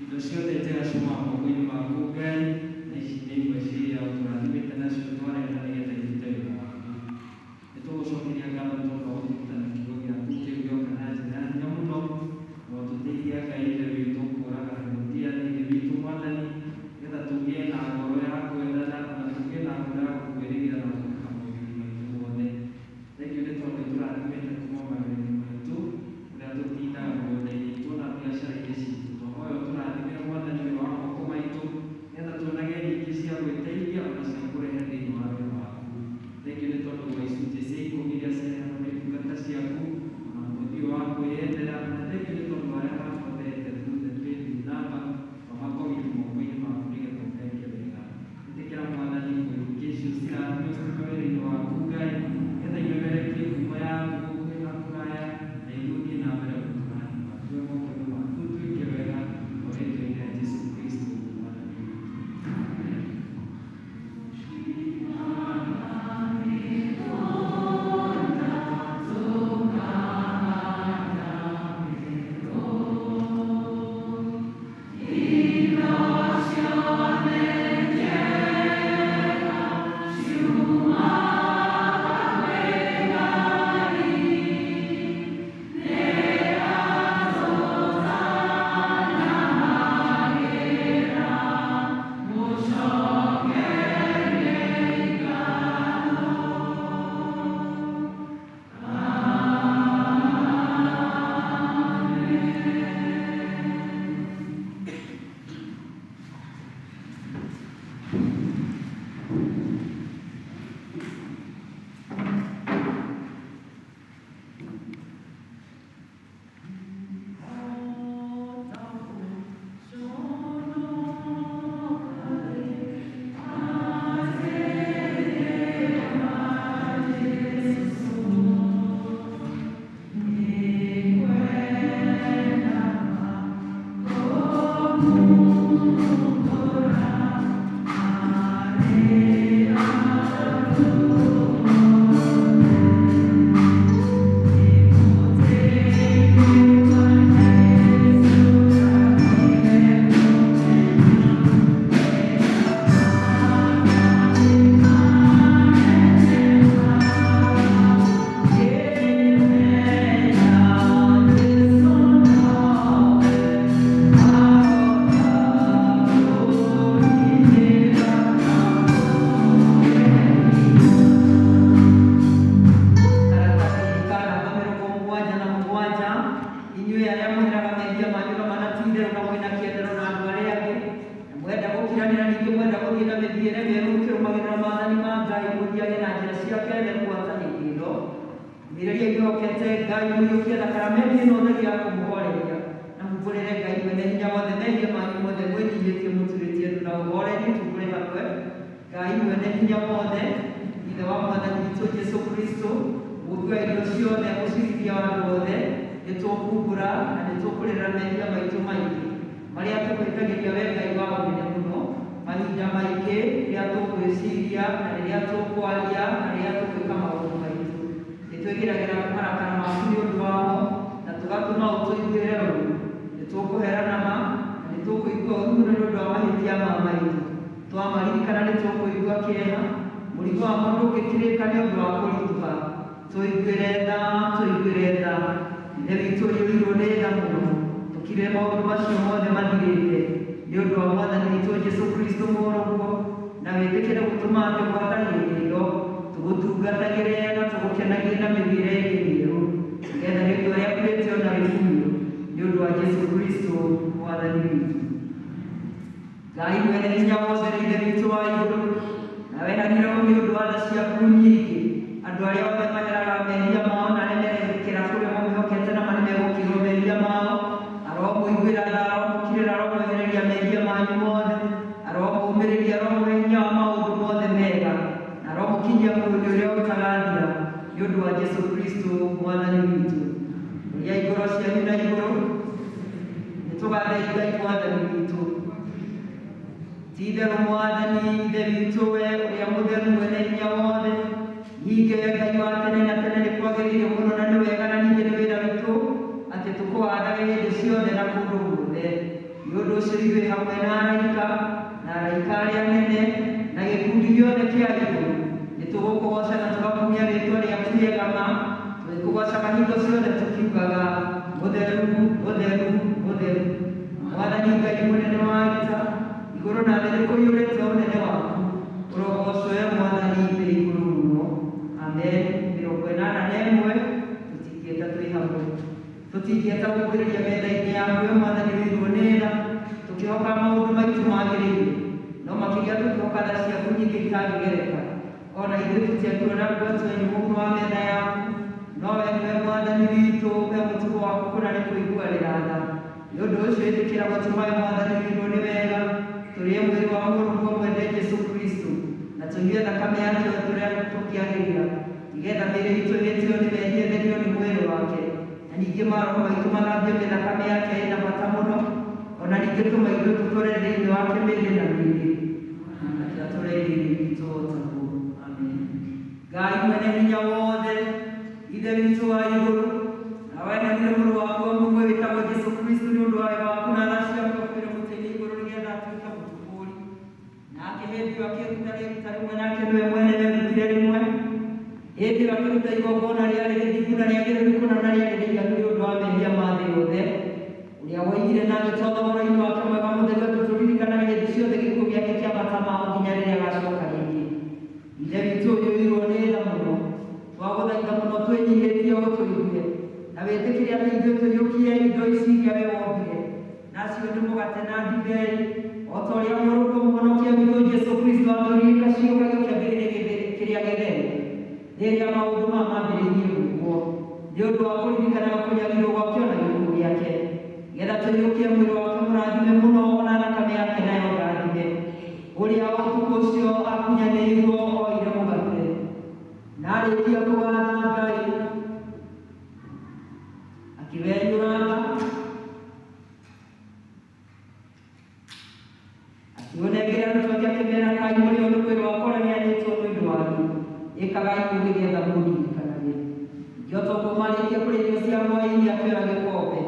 indo ciothe njega ciumaga moko-inĩ maku Ngai, na ici nĩ imwe ciria ũtũrathimĩte nacio twarehe nĩgetha irute wĩra waku. Nĩtũgũcokeria ngatho nĩ tondũ wa gũtũruta na kiugo gĩaku kĩu gĩoka na njĩra ya hinya mũno, na ũtũteithia Ngai Ithe witũ kũũraga Herodia thĩinĩ witũ Mwathani, nĩgetha tũgĩe na ngoro ya kwendana ona tũgĩe na ngoro ya gũkwĩrĩgĩra na gũkwĩhoka maũndũ-inĩ maitũ mothe. Thengiũ nĩ tondũ nĩtũrathimĩte kuma mawĩra-inĩ maitũ kũrĩa tũtindaga mĩgũnda-inĩ itũ na biacara-inĩ citũ. Twahoya ũtũrathimĩre Mwathani wĩra wa moko maitũ nĩgetha tuonage nyingĩ cia gwĩteithia ona cia kũrehe thĩinĩ wa wĩra waku. Thengiũ nĩ tondũ wa icunjĩ cia ikũmi iria ciaheanwo nĩ ndungata ciaku ona mũthĩ ũyũ wa kwĩyendera, na thengiũ nĩ tondũ wa arĩa mahotete through the paybill number wamakomiti moko-inĩ maku nĩgetha ũmeke wega. Ĩtĩkĩra Mwathani kũiyũkia icio cirathimwo ciume wĩra-inĩ waku Ngai, nĩgetha imemerekie ngumo yaku gũkuhĩ na kũraya, na ithuĩ ũthiĩ na mbere gũtũrathima. Tuoe moko-inĩ maku twĩke wega o rĩtwa-inĩ rĩa Jesũ Kristũ Mwathani witũ. Amen. Karatathi ka namba mĩrongo mũgwanja na mũgwanja, inyuĩ arĩa mwĩraga mehia manyu na mana ti itherũ na mwĩna kĩendero na andũ arĩa angĩ, na mwenda gũkiranĩra ningĩ mwenda gũthiĩ na mĩthiĩre mĩerũ mũkĩrũmagĩrĩra maathani ma Ngai, mũthiage na njĩra ciake theru gwata hĩndĩ ĩno. Mĩrĩria mwĩhokete Ngai, mũiyũkie thakaramenti ĩno theru ya kũmũhoreria, na mumbũrĩre Ngai mwene hinya wothe mehia manyu mothe mwĩnyiihĩtie mũturĩtie ndu na ũhoreri, tumbũre hamwe Ngai mwene hinya wothe, Ithe wa Mwathani witũ Jesũ Kristũ, Mũũmbi wa indo ciothe, mũcirithia wa andũ othe, nĩtũkumbũra na nĩtũkũrĩra mehia maitũ maingĩ marĩa tũkwĩtagĩria we Ngai wa ũnene mũno, mahinda maingĩ rĩrĩa tũgwĩciria na rĩrĩa tũkwaria na rĩrĩa tũgwĩka maũndũ maitũ. Nĩtwĩgĩragĩra marakara maku nĩ ũndũ wamo na tũgatũma ũtũiguĩre ũũru. Nĩtũkũherana ma na nĩtũkũigua ũũru mũno nĩ ũndũ wa mahĩtia ma maitũ. Twamaririkana nĩtũkũigua kĩeha, mũrigo wamo ndũngĩkirĩka nĩ ũndũ wa kũritũha. Tũiguĩre tha, tũiguĩre tha. Ithe witũ ũiyũirwo nĩ tha mũno, tũkire maũndũ macio mothe mathirĩte nĩ ũndũ wa Mwathani witũ Jesũ Kristũ mũrũguo, Na wĩtĩkĩre gũtũma atĩ gwata hĩndĩ ĩyo tũgũtungatagĩre na tũgũkenagie na mĩthiĩre ĩngĩ mĩerũ nĩgetha rĩĩtwa rĩaku rĩtĩo na rĩkumio nĩ ũndũ wa Jesũ Kristo Mwathani witũ. Ngai mwene hinya wothe nĩ Ithe witũ wa igũrũ, na wehanire nĩ ũndũ wa tha ciaku nyingĩ andũ arĩa othe maheraga mehia mao na arĩa merekera kũrĩa mamwĩhokete na marĩ megũkirwo mehia mao, aromũiguĩra tha, aromũkirĩra, aromwehereria mehia manyu mothe, aromũũmĩrĩria, aromũhe hinya wa maũndũ mothe mega, na aromũkinyia muoyo ũrĩa ũtagathira nĩ ũndũ wa Jesũ Kristo Mwathani witũ. Ũriai ngoro cianyu na igũrũ, nĩ tũgathei Ngai Mwathani witũ. Ti itherũ Mwathani Ithe witũ, we ũrĩa mũtheru mwene hinya wothe, ningĩ we Ngai wa tene na tene, nĩ kwagĩrĩire mũno na nĩ wega na ningĩ nĩ wĩra witũ atĩ tũkũwathage hĩndĩ ciothe na kũndũ guothe. Nĩ ũndũ ũcio ithuĩ hamwe na araika na araika arĩa anene na gĩkundi gĩothe kĩa igũrũ nĩ tũgũkũgooca na tũgakumia rĩĩtwa rĩaku rĩega ma, tũgĩkũgoocaga hingo ciothe tũkiugaga mũtheru, mũtheru, mũtheru, Mwathani Ngai mũnene wa ita, igũrũ na thĩ nĩ kũiyũrĩte ũnene waku. Ũrogocwo we Mwathani wĩ igũrũ mũno. Amen. 81 tũtingĩeta twĩ hamwe, tũtingĩeta gũkuhĩrĩria metha-inĩ yaku we Mwathani wĩirwo nĩ tha, tũkĩhoka maũndũ maitũ magĩrĩire, no makĩria tũkĩhoka tha ciaku nyingĩ itangĩgereka. Ona ithuĩ tũtiagĩrĩirwo na ngwatio nyũmũ wa metha yaku, no we nĩwe Mwathani witũ, we mũtugo waku kũna nĩ kũiguanĩra tha. Nĩ ũndũ ũcio ĩtĩkĩra gũtũma we Mwathani wĩirwo nĩ wega tũrĩe mwĩrĩ wa Mũrũguo mwende Jesũ Kristo na tũnyue thakame yake o tũrĩa tũkĩagĩrĩra, nĩgetha mĩĩrĩ itũ ĩhĩtio nĩ mehia ĩtherio nĩ mwĩrĩ wake, na ningĩ maroho maitũ mathambio nĩ thakame yake ĩna bata mũno, ona ningĩ tũmaitũ tũtũre thĩinĩ wake mĩĩrĩ na mĩĩrĩ na tũtũre thĩinĩ witũ o taguo. Amen. Ngai mwene hinya wothe, Ithe witũ wa igũrũ, na wehanire mũrũ waku wa mũmwe wĩtagwo Jesũ Kristo nĩ ũndũ wa wega waku na tha ciaku akuĩre mũtĩ-inĩ igũrũ nĩgetha atuĩke mũtũkũũri. Nake hĩndĩ ĩyo akĩruta rĩruta rĩmwe, nake nĩwe mwene werutire rĩmwe. Hĩndĩ ĩyo akĩruta igongona rĩarĩ rĩthingu na rĩagĩrĩru kũna na rĩarĩ rĩiganu nĩ ũndũ wa mehia ma thĩ yothe, ũrĩa woigire na agĩtwatha ũhoro-inĩ wake mwega mũtheru atĩ tũririkanage hĩndĩ ciothe gĩkuũ gĩake kĩa bata mao nginya rĩrĩa agacoka rĩngĩ. Ithe witũ ũiyũirwo nĩ tha mũno, twagũthaitha mũno twĩnyihĩtie ũtũigue na wĩtĩkĩre atĩ ithuĩ tũiyũkie indo ici iria we wombire, nacio nĩ mũgate na ndibei, o ta ũrĩa Mũrũguo Mũhonokia witũ Jesũ Kristo atũririka ciũkagio kĩambĩrĩria kĩrĩa gĩtheru rĩrĩa maũndũ maya mambĩrĩirie gwĩkwo, nĩ ũndũ wa kũririkanaga kũnyarirwo gwake ona gĩkuũ gĩake, nĩgetha tũiyũkie mwĩrĩ wake mũrathime mũno ona thakame yake nayo ndathime, ũrĩa ũtukũ ũcio akunyanĩirwo oire mũgate na arĩkia kũgatha Ngai akĩwenyũranga akĩũnengera arutwo ake akĩmera, "Kai mũrĩo nĩ mwĩrĩ wakwa ũrĩa ũheanĩtwo nĩ ũndũ wanyu, ĩkagai ũguo nĩgetha mũndirikanage." Ningĩ o ta ũguo marĩkia kũrĩa irio cia hwaĩ-inĩ akĩoya gĩkombe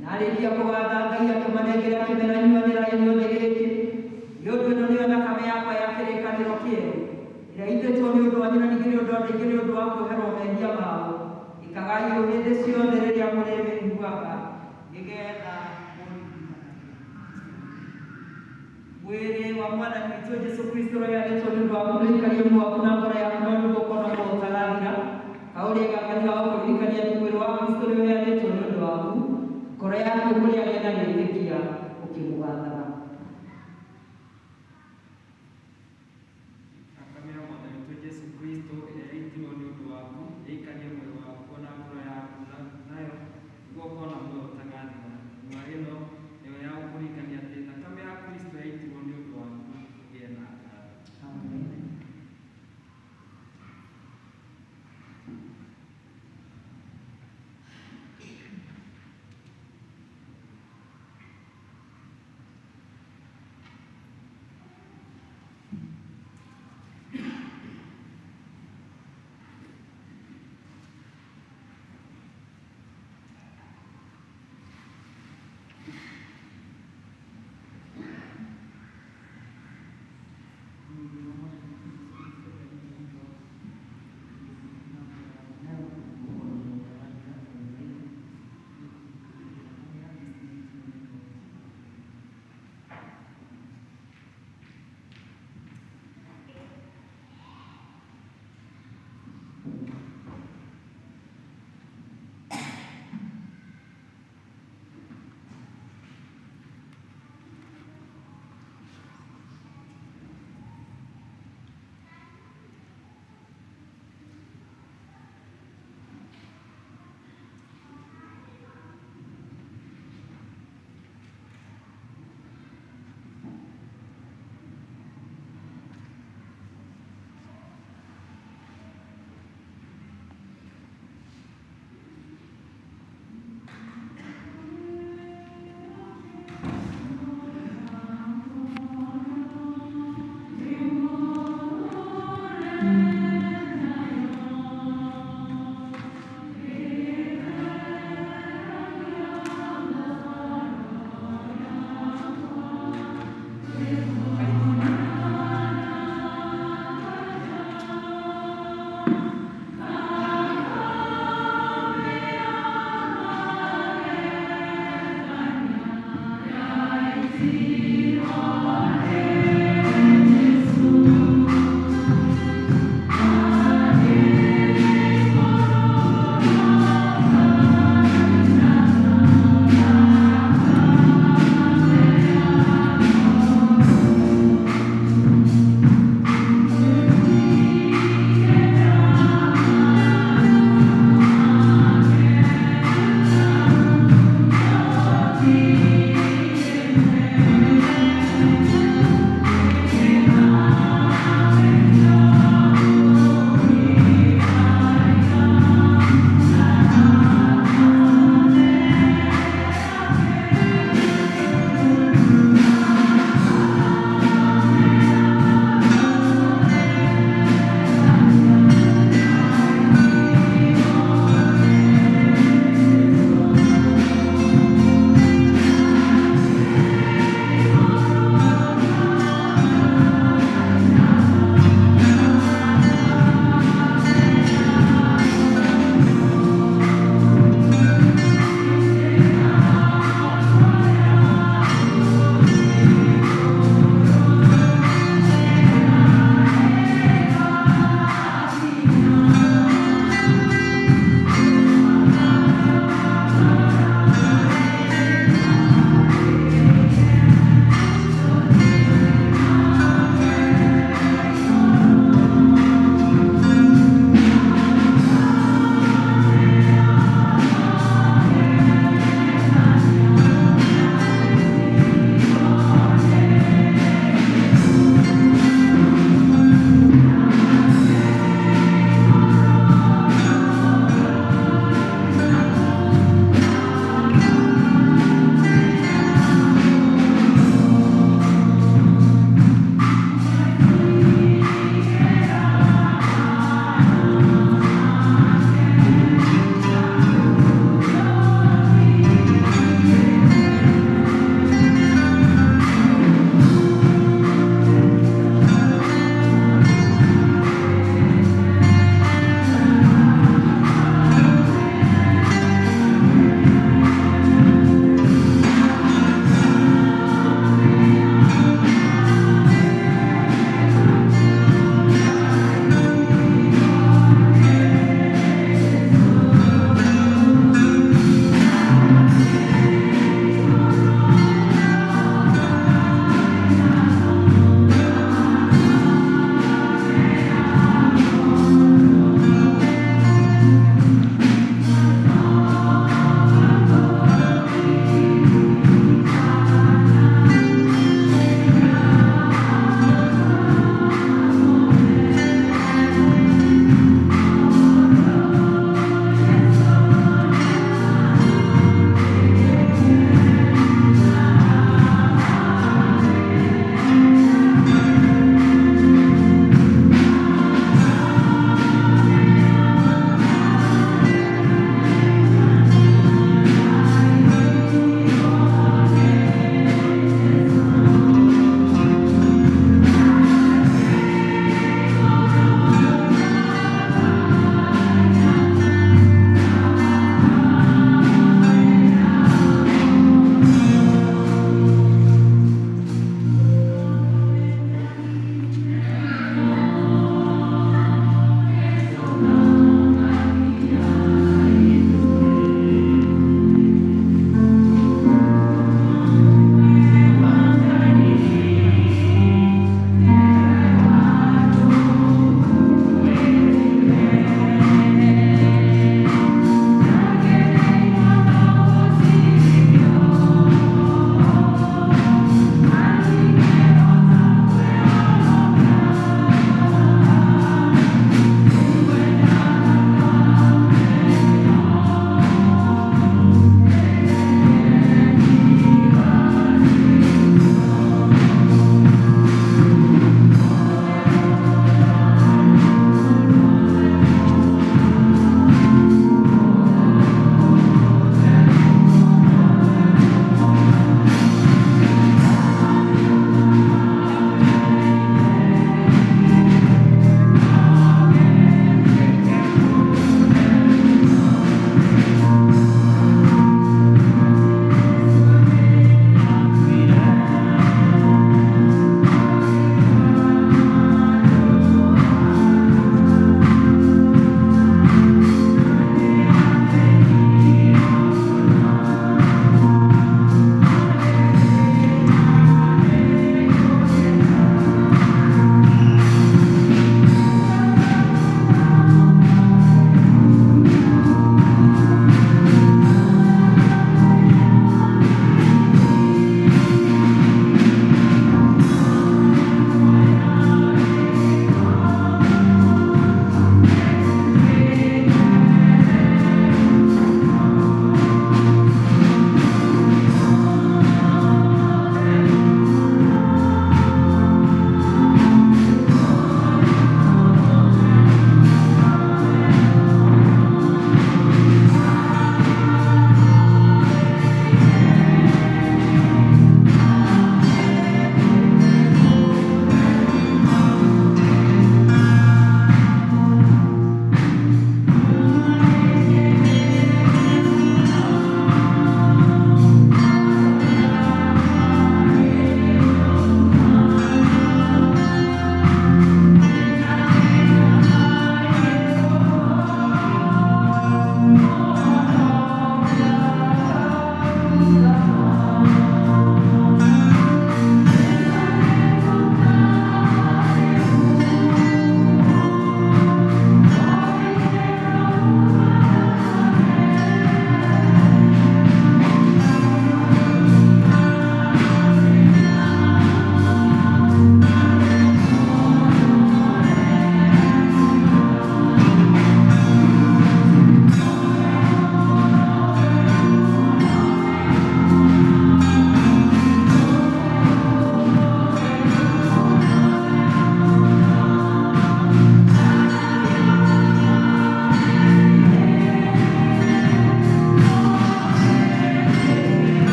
na arĩkia kũgatha Ngai akĩmanengera akĩmera, "Nyuanĩrai inyuothe gĩkĩ, nĩ ũndũ ĩno nĩyo thakame yakwa ya kĩrĩkanĩro kĩerũ ĩrĩa ĩitĩtwo nĩ ũndũ wanyu na ningĩ nĩ ũndũ wa andũ aingĩ nĩ ũndũ wa kuoherwo mehia mao. Ĩkagai ũũ hĩndĩ ciothe rĩrĩa mũrĩmĩnyuaga nĩgetha mũririkanage." Mwĩrĩ wa Mwathani witũ Jesũ Kristo ũrĩa ũheanĩtwo nĩ ũndũ waku nĩũikarie muoyo waku na ngoro yaku na nĩguo ũkorwo na muoyo ũtagathira. Kaũrĩa gaka nĩ ga gũkũririkania atĩ mwĩrĩ wa Kristo nĩ ũheanĩtwo nĩ ũndũ waku, ngoro yaku ĩkũrĩage na gwĩtĩkia ũkĩmũgathaga. Thakame ya Mwathani witũ Jesũ Kristo ĩrĩa yaitirwo nĩ ũndũ waku ĩikarie muoyo waku na ngoro yaku nayo nĩguo ũkorwo na muoyo ũtagathira. Nyua ĩno nĩyo ya gũkũririkania atĩ thakame ya Kristo yaitirwo nĩ ũndũ waku ũgĩe na ngatho. Amen.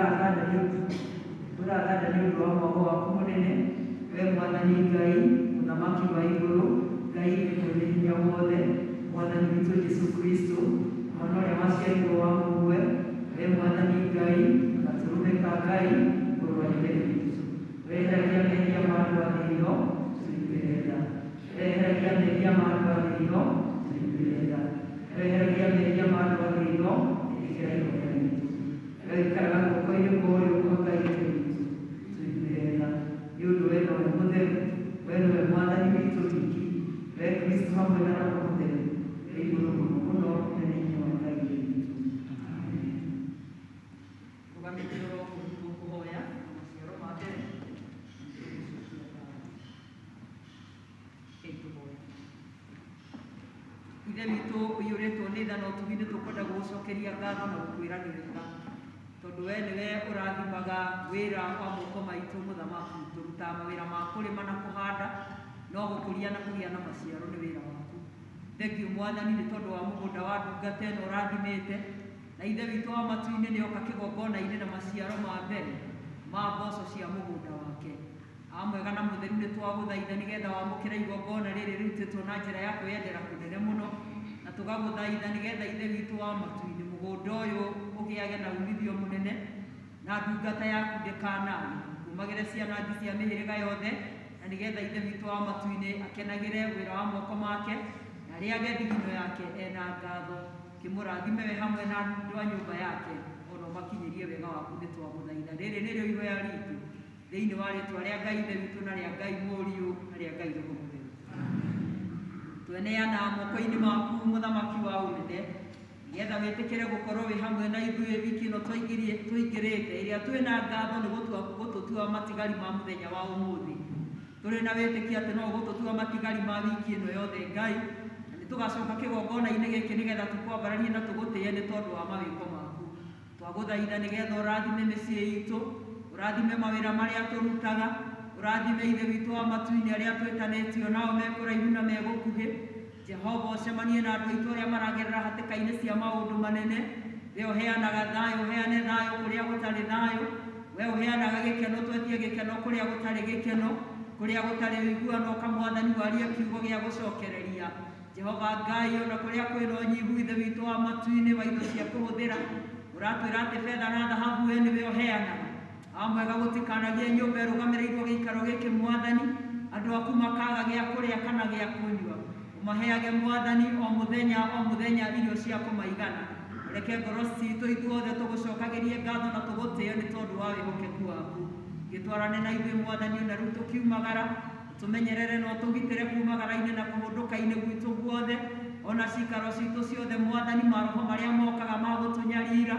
Tũkwĩraga tha nĩ ũndũ wa mwago waku mũnene, we Mwathani Ngai, Mũthamaki wa igũrũ, Ngai mwene hinya wothe, Mwathani witũ Jesũ Kristo, mwana ũrĩa waciarirwo wa mũmwe, we Mwathani Ngai, gatũrũme ka Ngai, mũrũ wa Ithe witũ. Weheragia mehia ma andũ a thĩ ĩno, tũiguĩre tha. Weheragia mehia ma andũ a thĩ ĩno, tũiguĩre tha. Weheragia mehia ma andũ a thĩ ĩno, ĩtĩkĩra ihoya ritũ. We ũikaraga guoko-inĩ kwa ũrĩo kwa Ngai Ithe witũ, tũiguĩre tha. Nĩ ũndũ we nowe mũtheru, we nowe Mwathani witũ wiki, we Kristo hamwe na Roho Mũtheru, wĩ igũrũ mũno mũno na nĩ hinya wa Ngai Ithe witũ. Amen. Rũgamĩte oro kũu tũkũhoya na maciaro ma mbere. Ithe witũ ũiyũrĩtwo nĩ tha na ũtugi, nĩ tũkwenda gũgũcokeria ngatho na gũkwĩra nĩ wega, tondũ we nĩwe ũrathimaga wĩra wa moko maitũ. Mũthamaki, tũrutaga mawĩra ma kũrĩma na kũhanda, no gũkũria na kũgĩa na maciaro nĩ wĩra waku. Thengiũ Mwathani nĩ tondũ wa mũgũnda wa ndungata ĩno ũrathimĩte, na Ithe witũ wa matu-inĩ nĩ oka kĩgongona-inĩ na maciaro ma mbere ma mboco cia mũgũnda wake. Amwega na mũtheru, nĩ twagũthaitha nĩgetha wamũkĩre igongona rĩrĩ rĩrutĩtwo na njĩra ya kwĩyendera kũnene mũno, na tũgagũthaitha nĩgetha Ithe witũ wa matu-inĩ mũgũnda ũyũ ũgĩage na umithio mũnene, na ndungata yaku ndĩkanage kumagĩre ciana cia mĩhĩrĩga yothe, na nĩgetha Ithe witũ wa matu-inĩ akenagĩre wĩra wa moko make na arĩage thigino yake ena ngatho. Kĩmũrathime we hamwe na andũ a nyũmba yake, ona ũmakinyĩrie wega waku. Nĩ twagũthaitha, rĩrĩ nĩrĩo ihoya ritũ thĩinĩ wa rĩtwa rĩa Ngai Ithe witũ na rĩa Ngai Mũriũ na rĩa Ngai Roho Mũtheru. Tweneana moko-inĩ maku, Mũthamaki wa ũnene, nĩgetha wĩtĩkĩre gũkorwo wĩ hamwe na ithuĩ wiki ĩno tũingĩrĩte, ĩrĩa twĩna ngatho nĩ gũtũtua matigari ma mũthenya wa ũmũthĩ. Tũrĩ na wĩtĩkio atĩ no ũgũtũtua matigari ma wiki ĩno yothe, Ngai, na nĩ tũgacoka kĩgongona-inĩ gĩkĩ nĩgetha tũkwambararie na tũgũtĩe nĩ tondũ wa mawĩko maku. Twagũthaitha nĩgetha ũrathime mĩciĩ itũ, ũrathime mawĩra marĩa tũrutaga, ũrathime Ithe witũ wa matu-inĩ arĩa twĩtanĩtio nao me kũraihu na me gũkuhĩ. Jehova, ũcemanie na andũ aitũ arĩa maragerera hatĩka-inĩ cia maũndũ manene. We ũheanaga thayũ, ũheane thayũ kũrĩa gũtarĩ thayũ. We ũheanaga gĩkeno, twetie gĩkeno kũrĩa gũtarĩ gĩkeno, kũrĩa gũtarĩ ũiguano, ũka Mwathani warie kiugo gĩa gũcokereria. Jehova Ngai, ona kũrĩa kwĩna ũnyihu, Ithe witũ wa matu-inĩ, wa indo cia kũhũthĩra, ũratwĩra atĩ betha na thahabu we nĩwe ũheanaga. Amwega, gũtikanagie nyũmba ĩrũgamĩrĩirwo gĩikaro gĩkĩ, Mwathani, andũ aku makaga gĩa kũrĩa kana gĩa kũnyua. Ũmaheage Mwathani o mũthenya o mũthenya irio cia kũmaigana. Reke ngoro citũ ithuothe tũgũcokagĩrie ngatho na tũgũtĩe nĩ tondũ wa wĩhokeku waku. Gĩtwarane na ithuĩ Mwathani ona rĩu tũkiumagara, tũmenyerere na ũtũgitĩre kumagara-inĩ na kũhũndũka-inĩ gwitũ guothe, ona cikaro citũ ciothe Mwathani. Maroho marĩa mokaga ma gũtũnyarira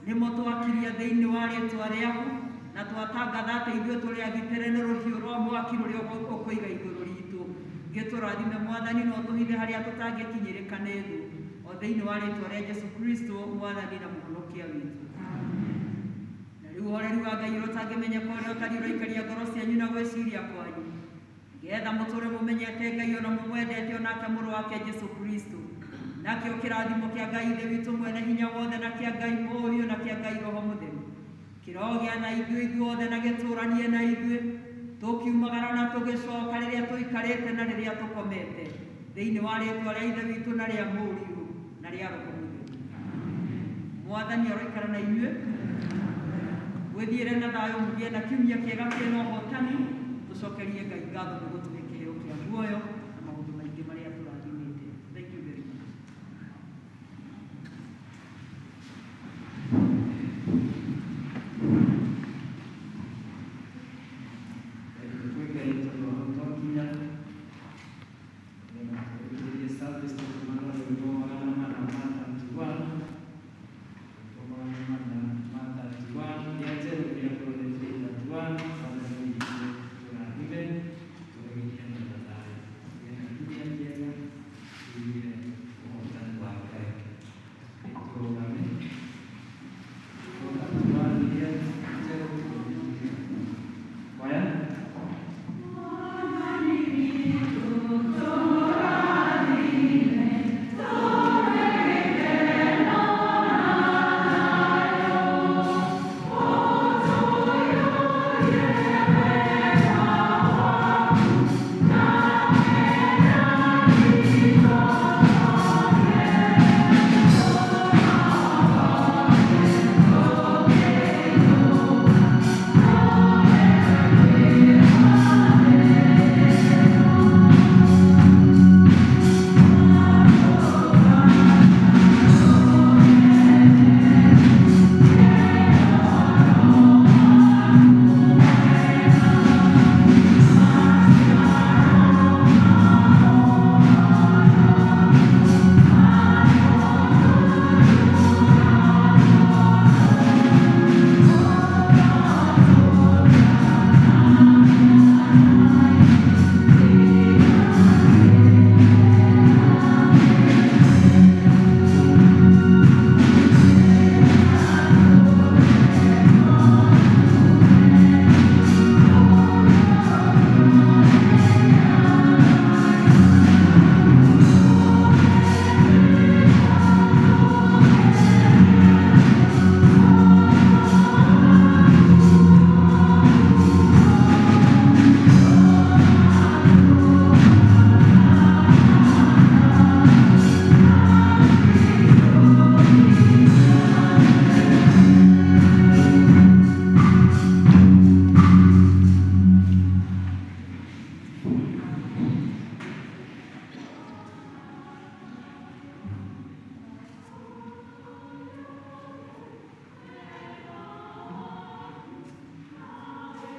nĩmo twakiria thĩinĩ wa rĩtwa rĩaku, na twatangatha atĩ ithuĩ tũrĩ agitĩre nĩ rũhiũ rwa mwaki rũrĩa ũkũiga igũrũ ritũ. Gĩtũrathime Mwathani na ũtũhithe harĩa tũtangĩkinyĩrĩka nĩ thũ, o thĩinĩ wa rĩtwa rĩa Jesũ Kristo, Mwathani na Mũhonokia witũ. Na rĩu ũhoreru wa Ngai ũrĩa ũtangĩmenyeka ũrĩa ũtariĩ ũroikaria ngoro cianyu na gwĩciria kwanyu, nĩgetha mũtũũre mũmenyete Ngai ona mũmwendete, onake mũrũ wake Jesũ Kristo. Nakĩo kĩrathimo kĩa Ngai Ithe witũ mwene hinya wothe, na kĩa Ngai Mũriũ, na kĩa Ngai Roho Mũtheru kĩrogĩa na ithuĩ ithuothe, na gĩtũũranie na ithuĩ tũkiumagara na tũgĩcoka, rĩrĩa tũikarĩte na rĩrĩa tũkomete, thĩinĩ wa rĩtwa rĩa Ithe witũ na rĩa Mũriũ na rĩa Roho Mũtheru. Mwathani aroikara na inyuĩ. Gwĩthiĩre na thayũ, mũgĩe na kiumia kĩega kĩna ũhotani. Tũcokerie Ngai ngatho nĩ gũtũhe kĩheo kĩa muoyo na maũndũ maingĩ marĩa tũrathimĩte. Thank you very much. Kwĩ Ngai tondũ hau twakinya nĩgetha tũrĩkĩrĩrie service tũkumana rwĩmbo 431, rwĩmbo 431 rĩa njerũ ĩrĩa korwo nĩ 331. Mwathani witũ tũrathime, tũrĩgĩrie na thayũ.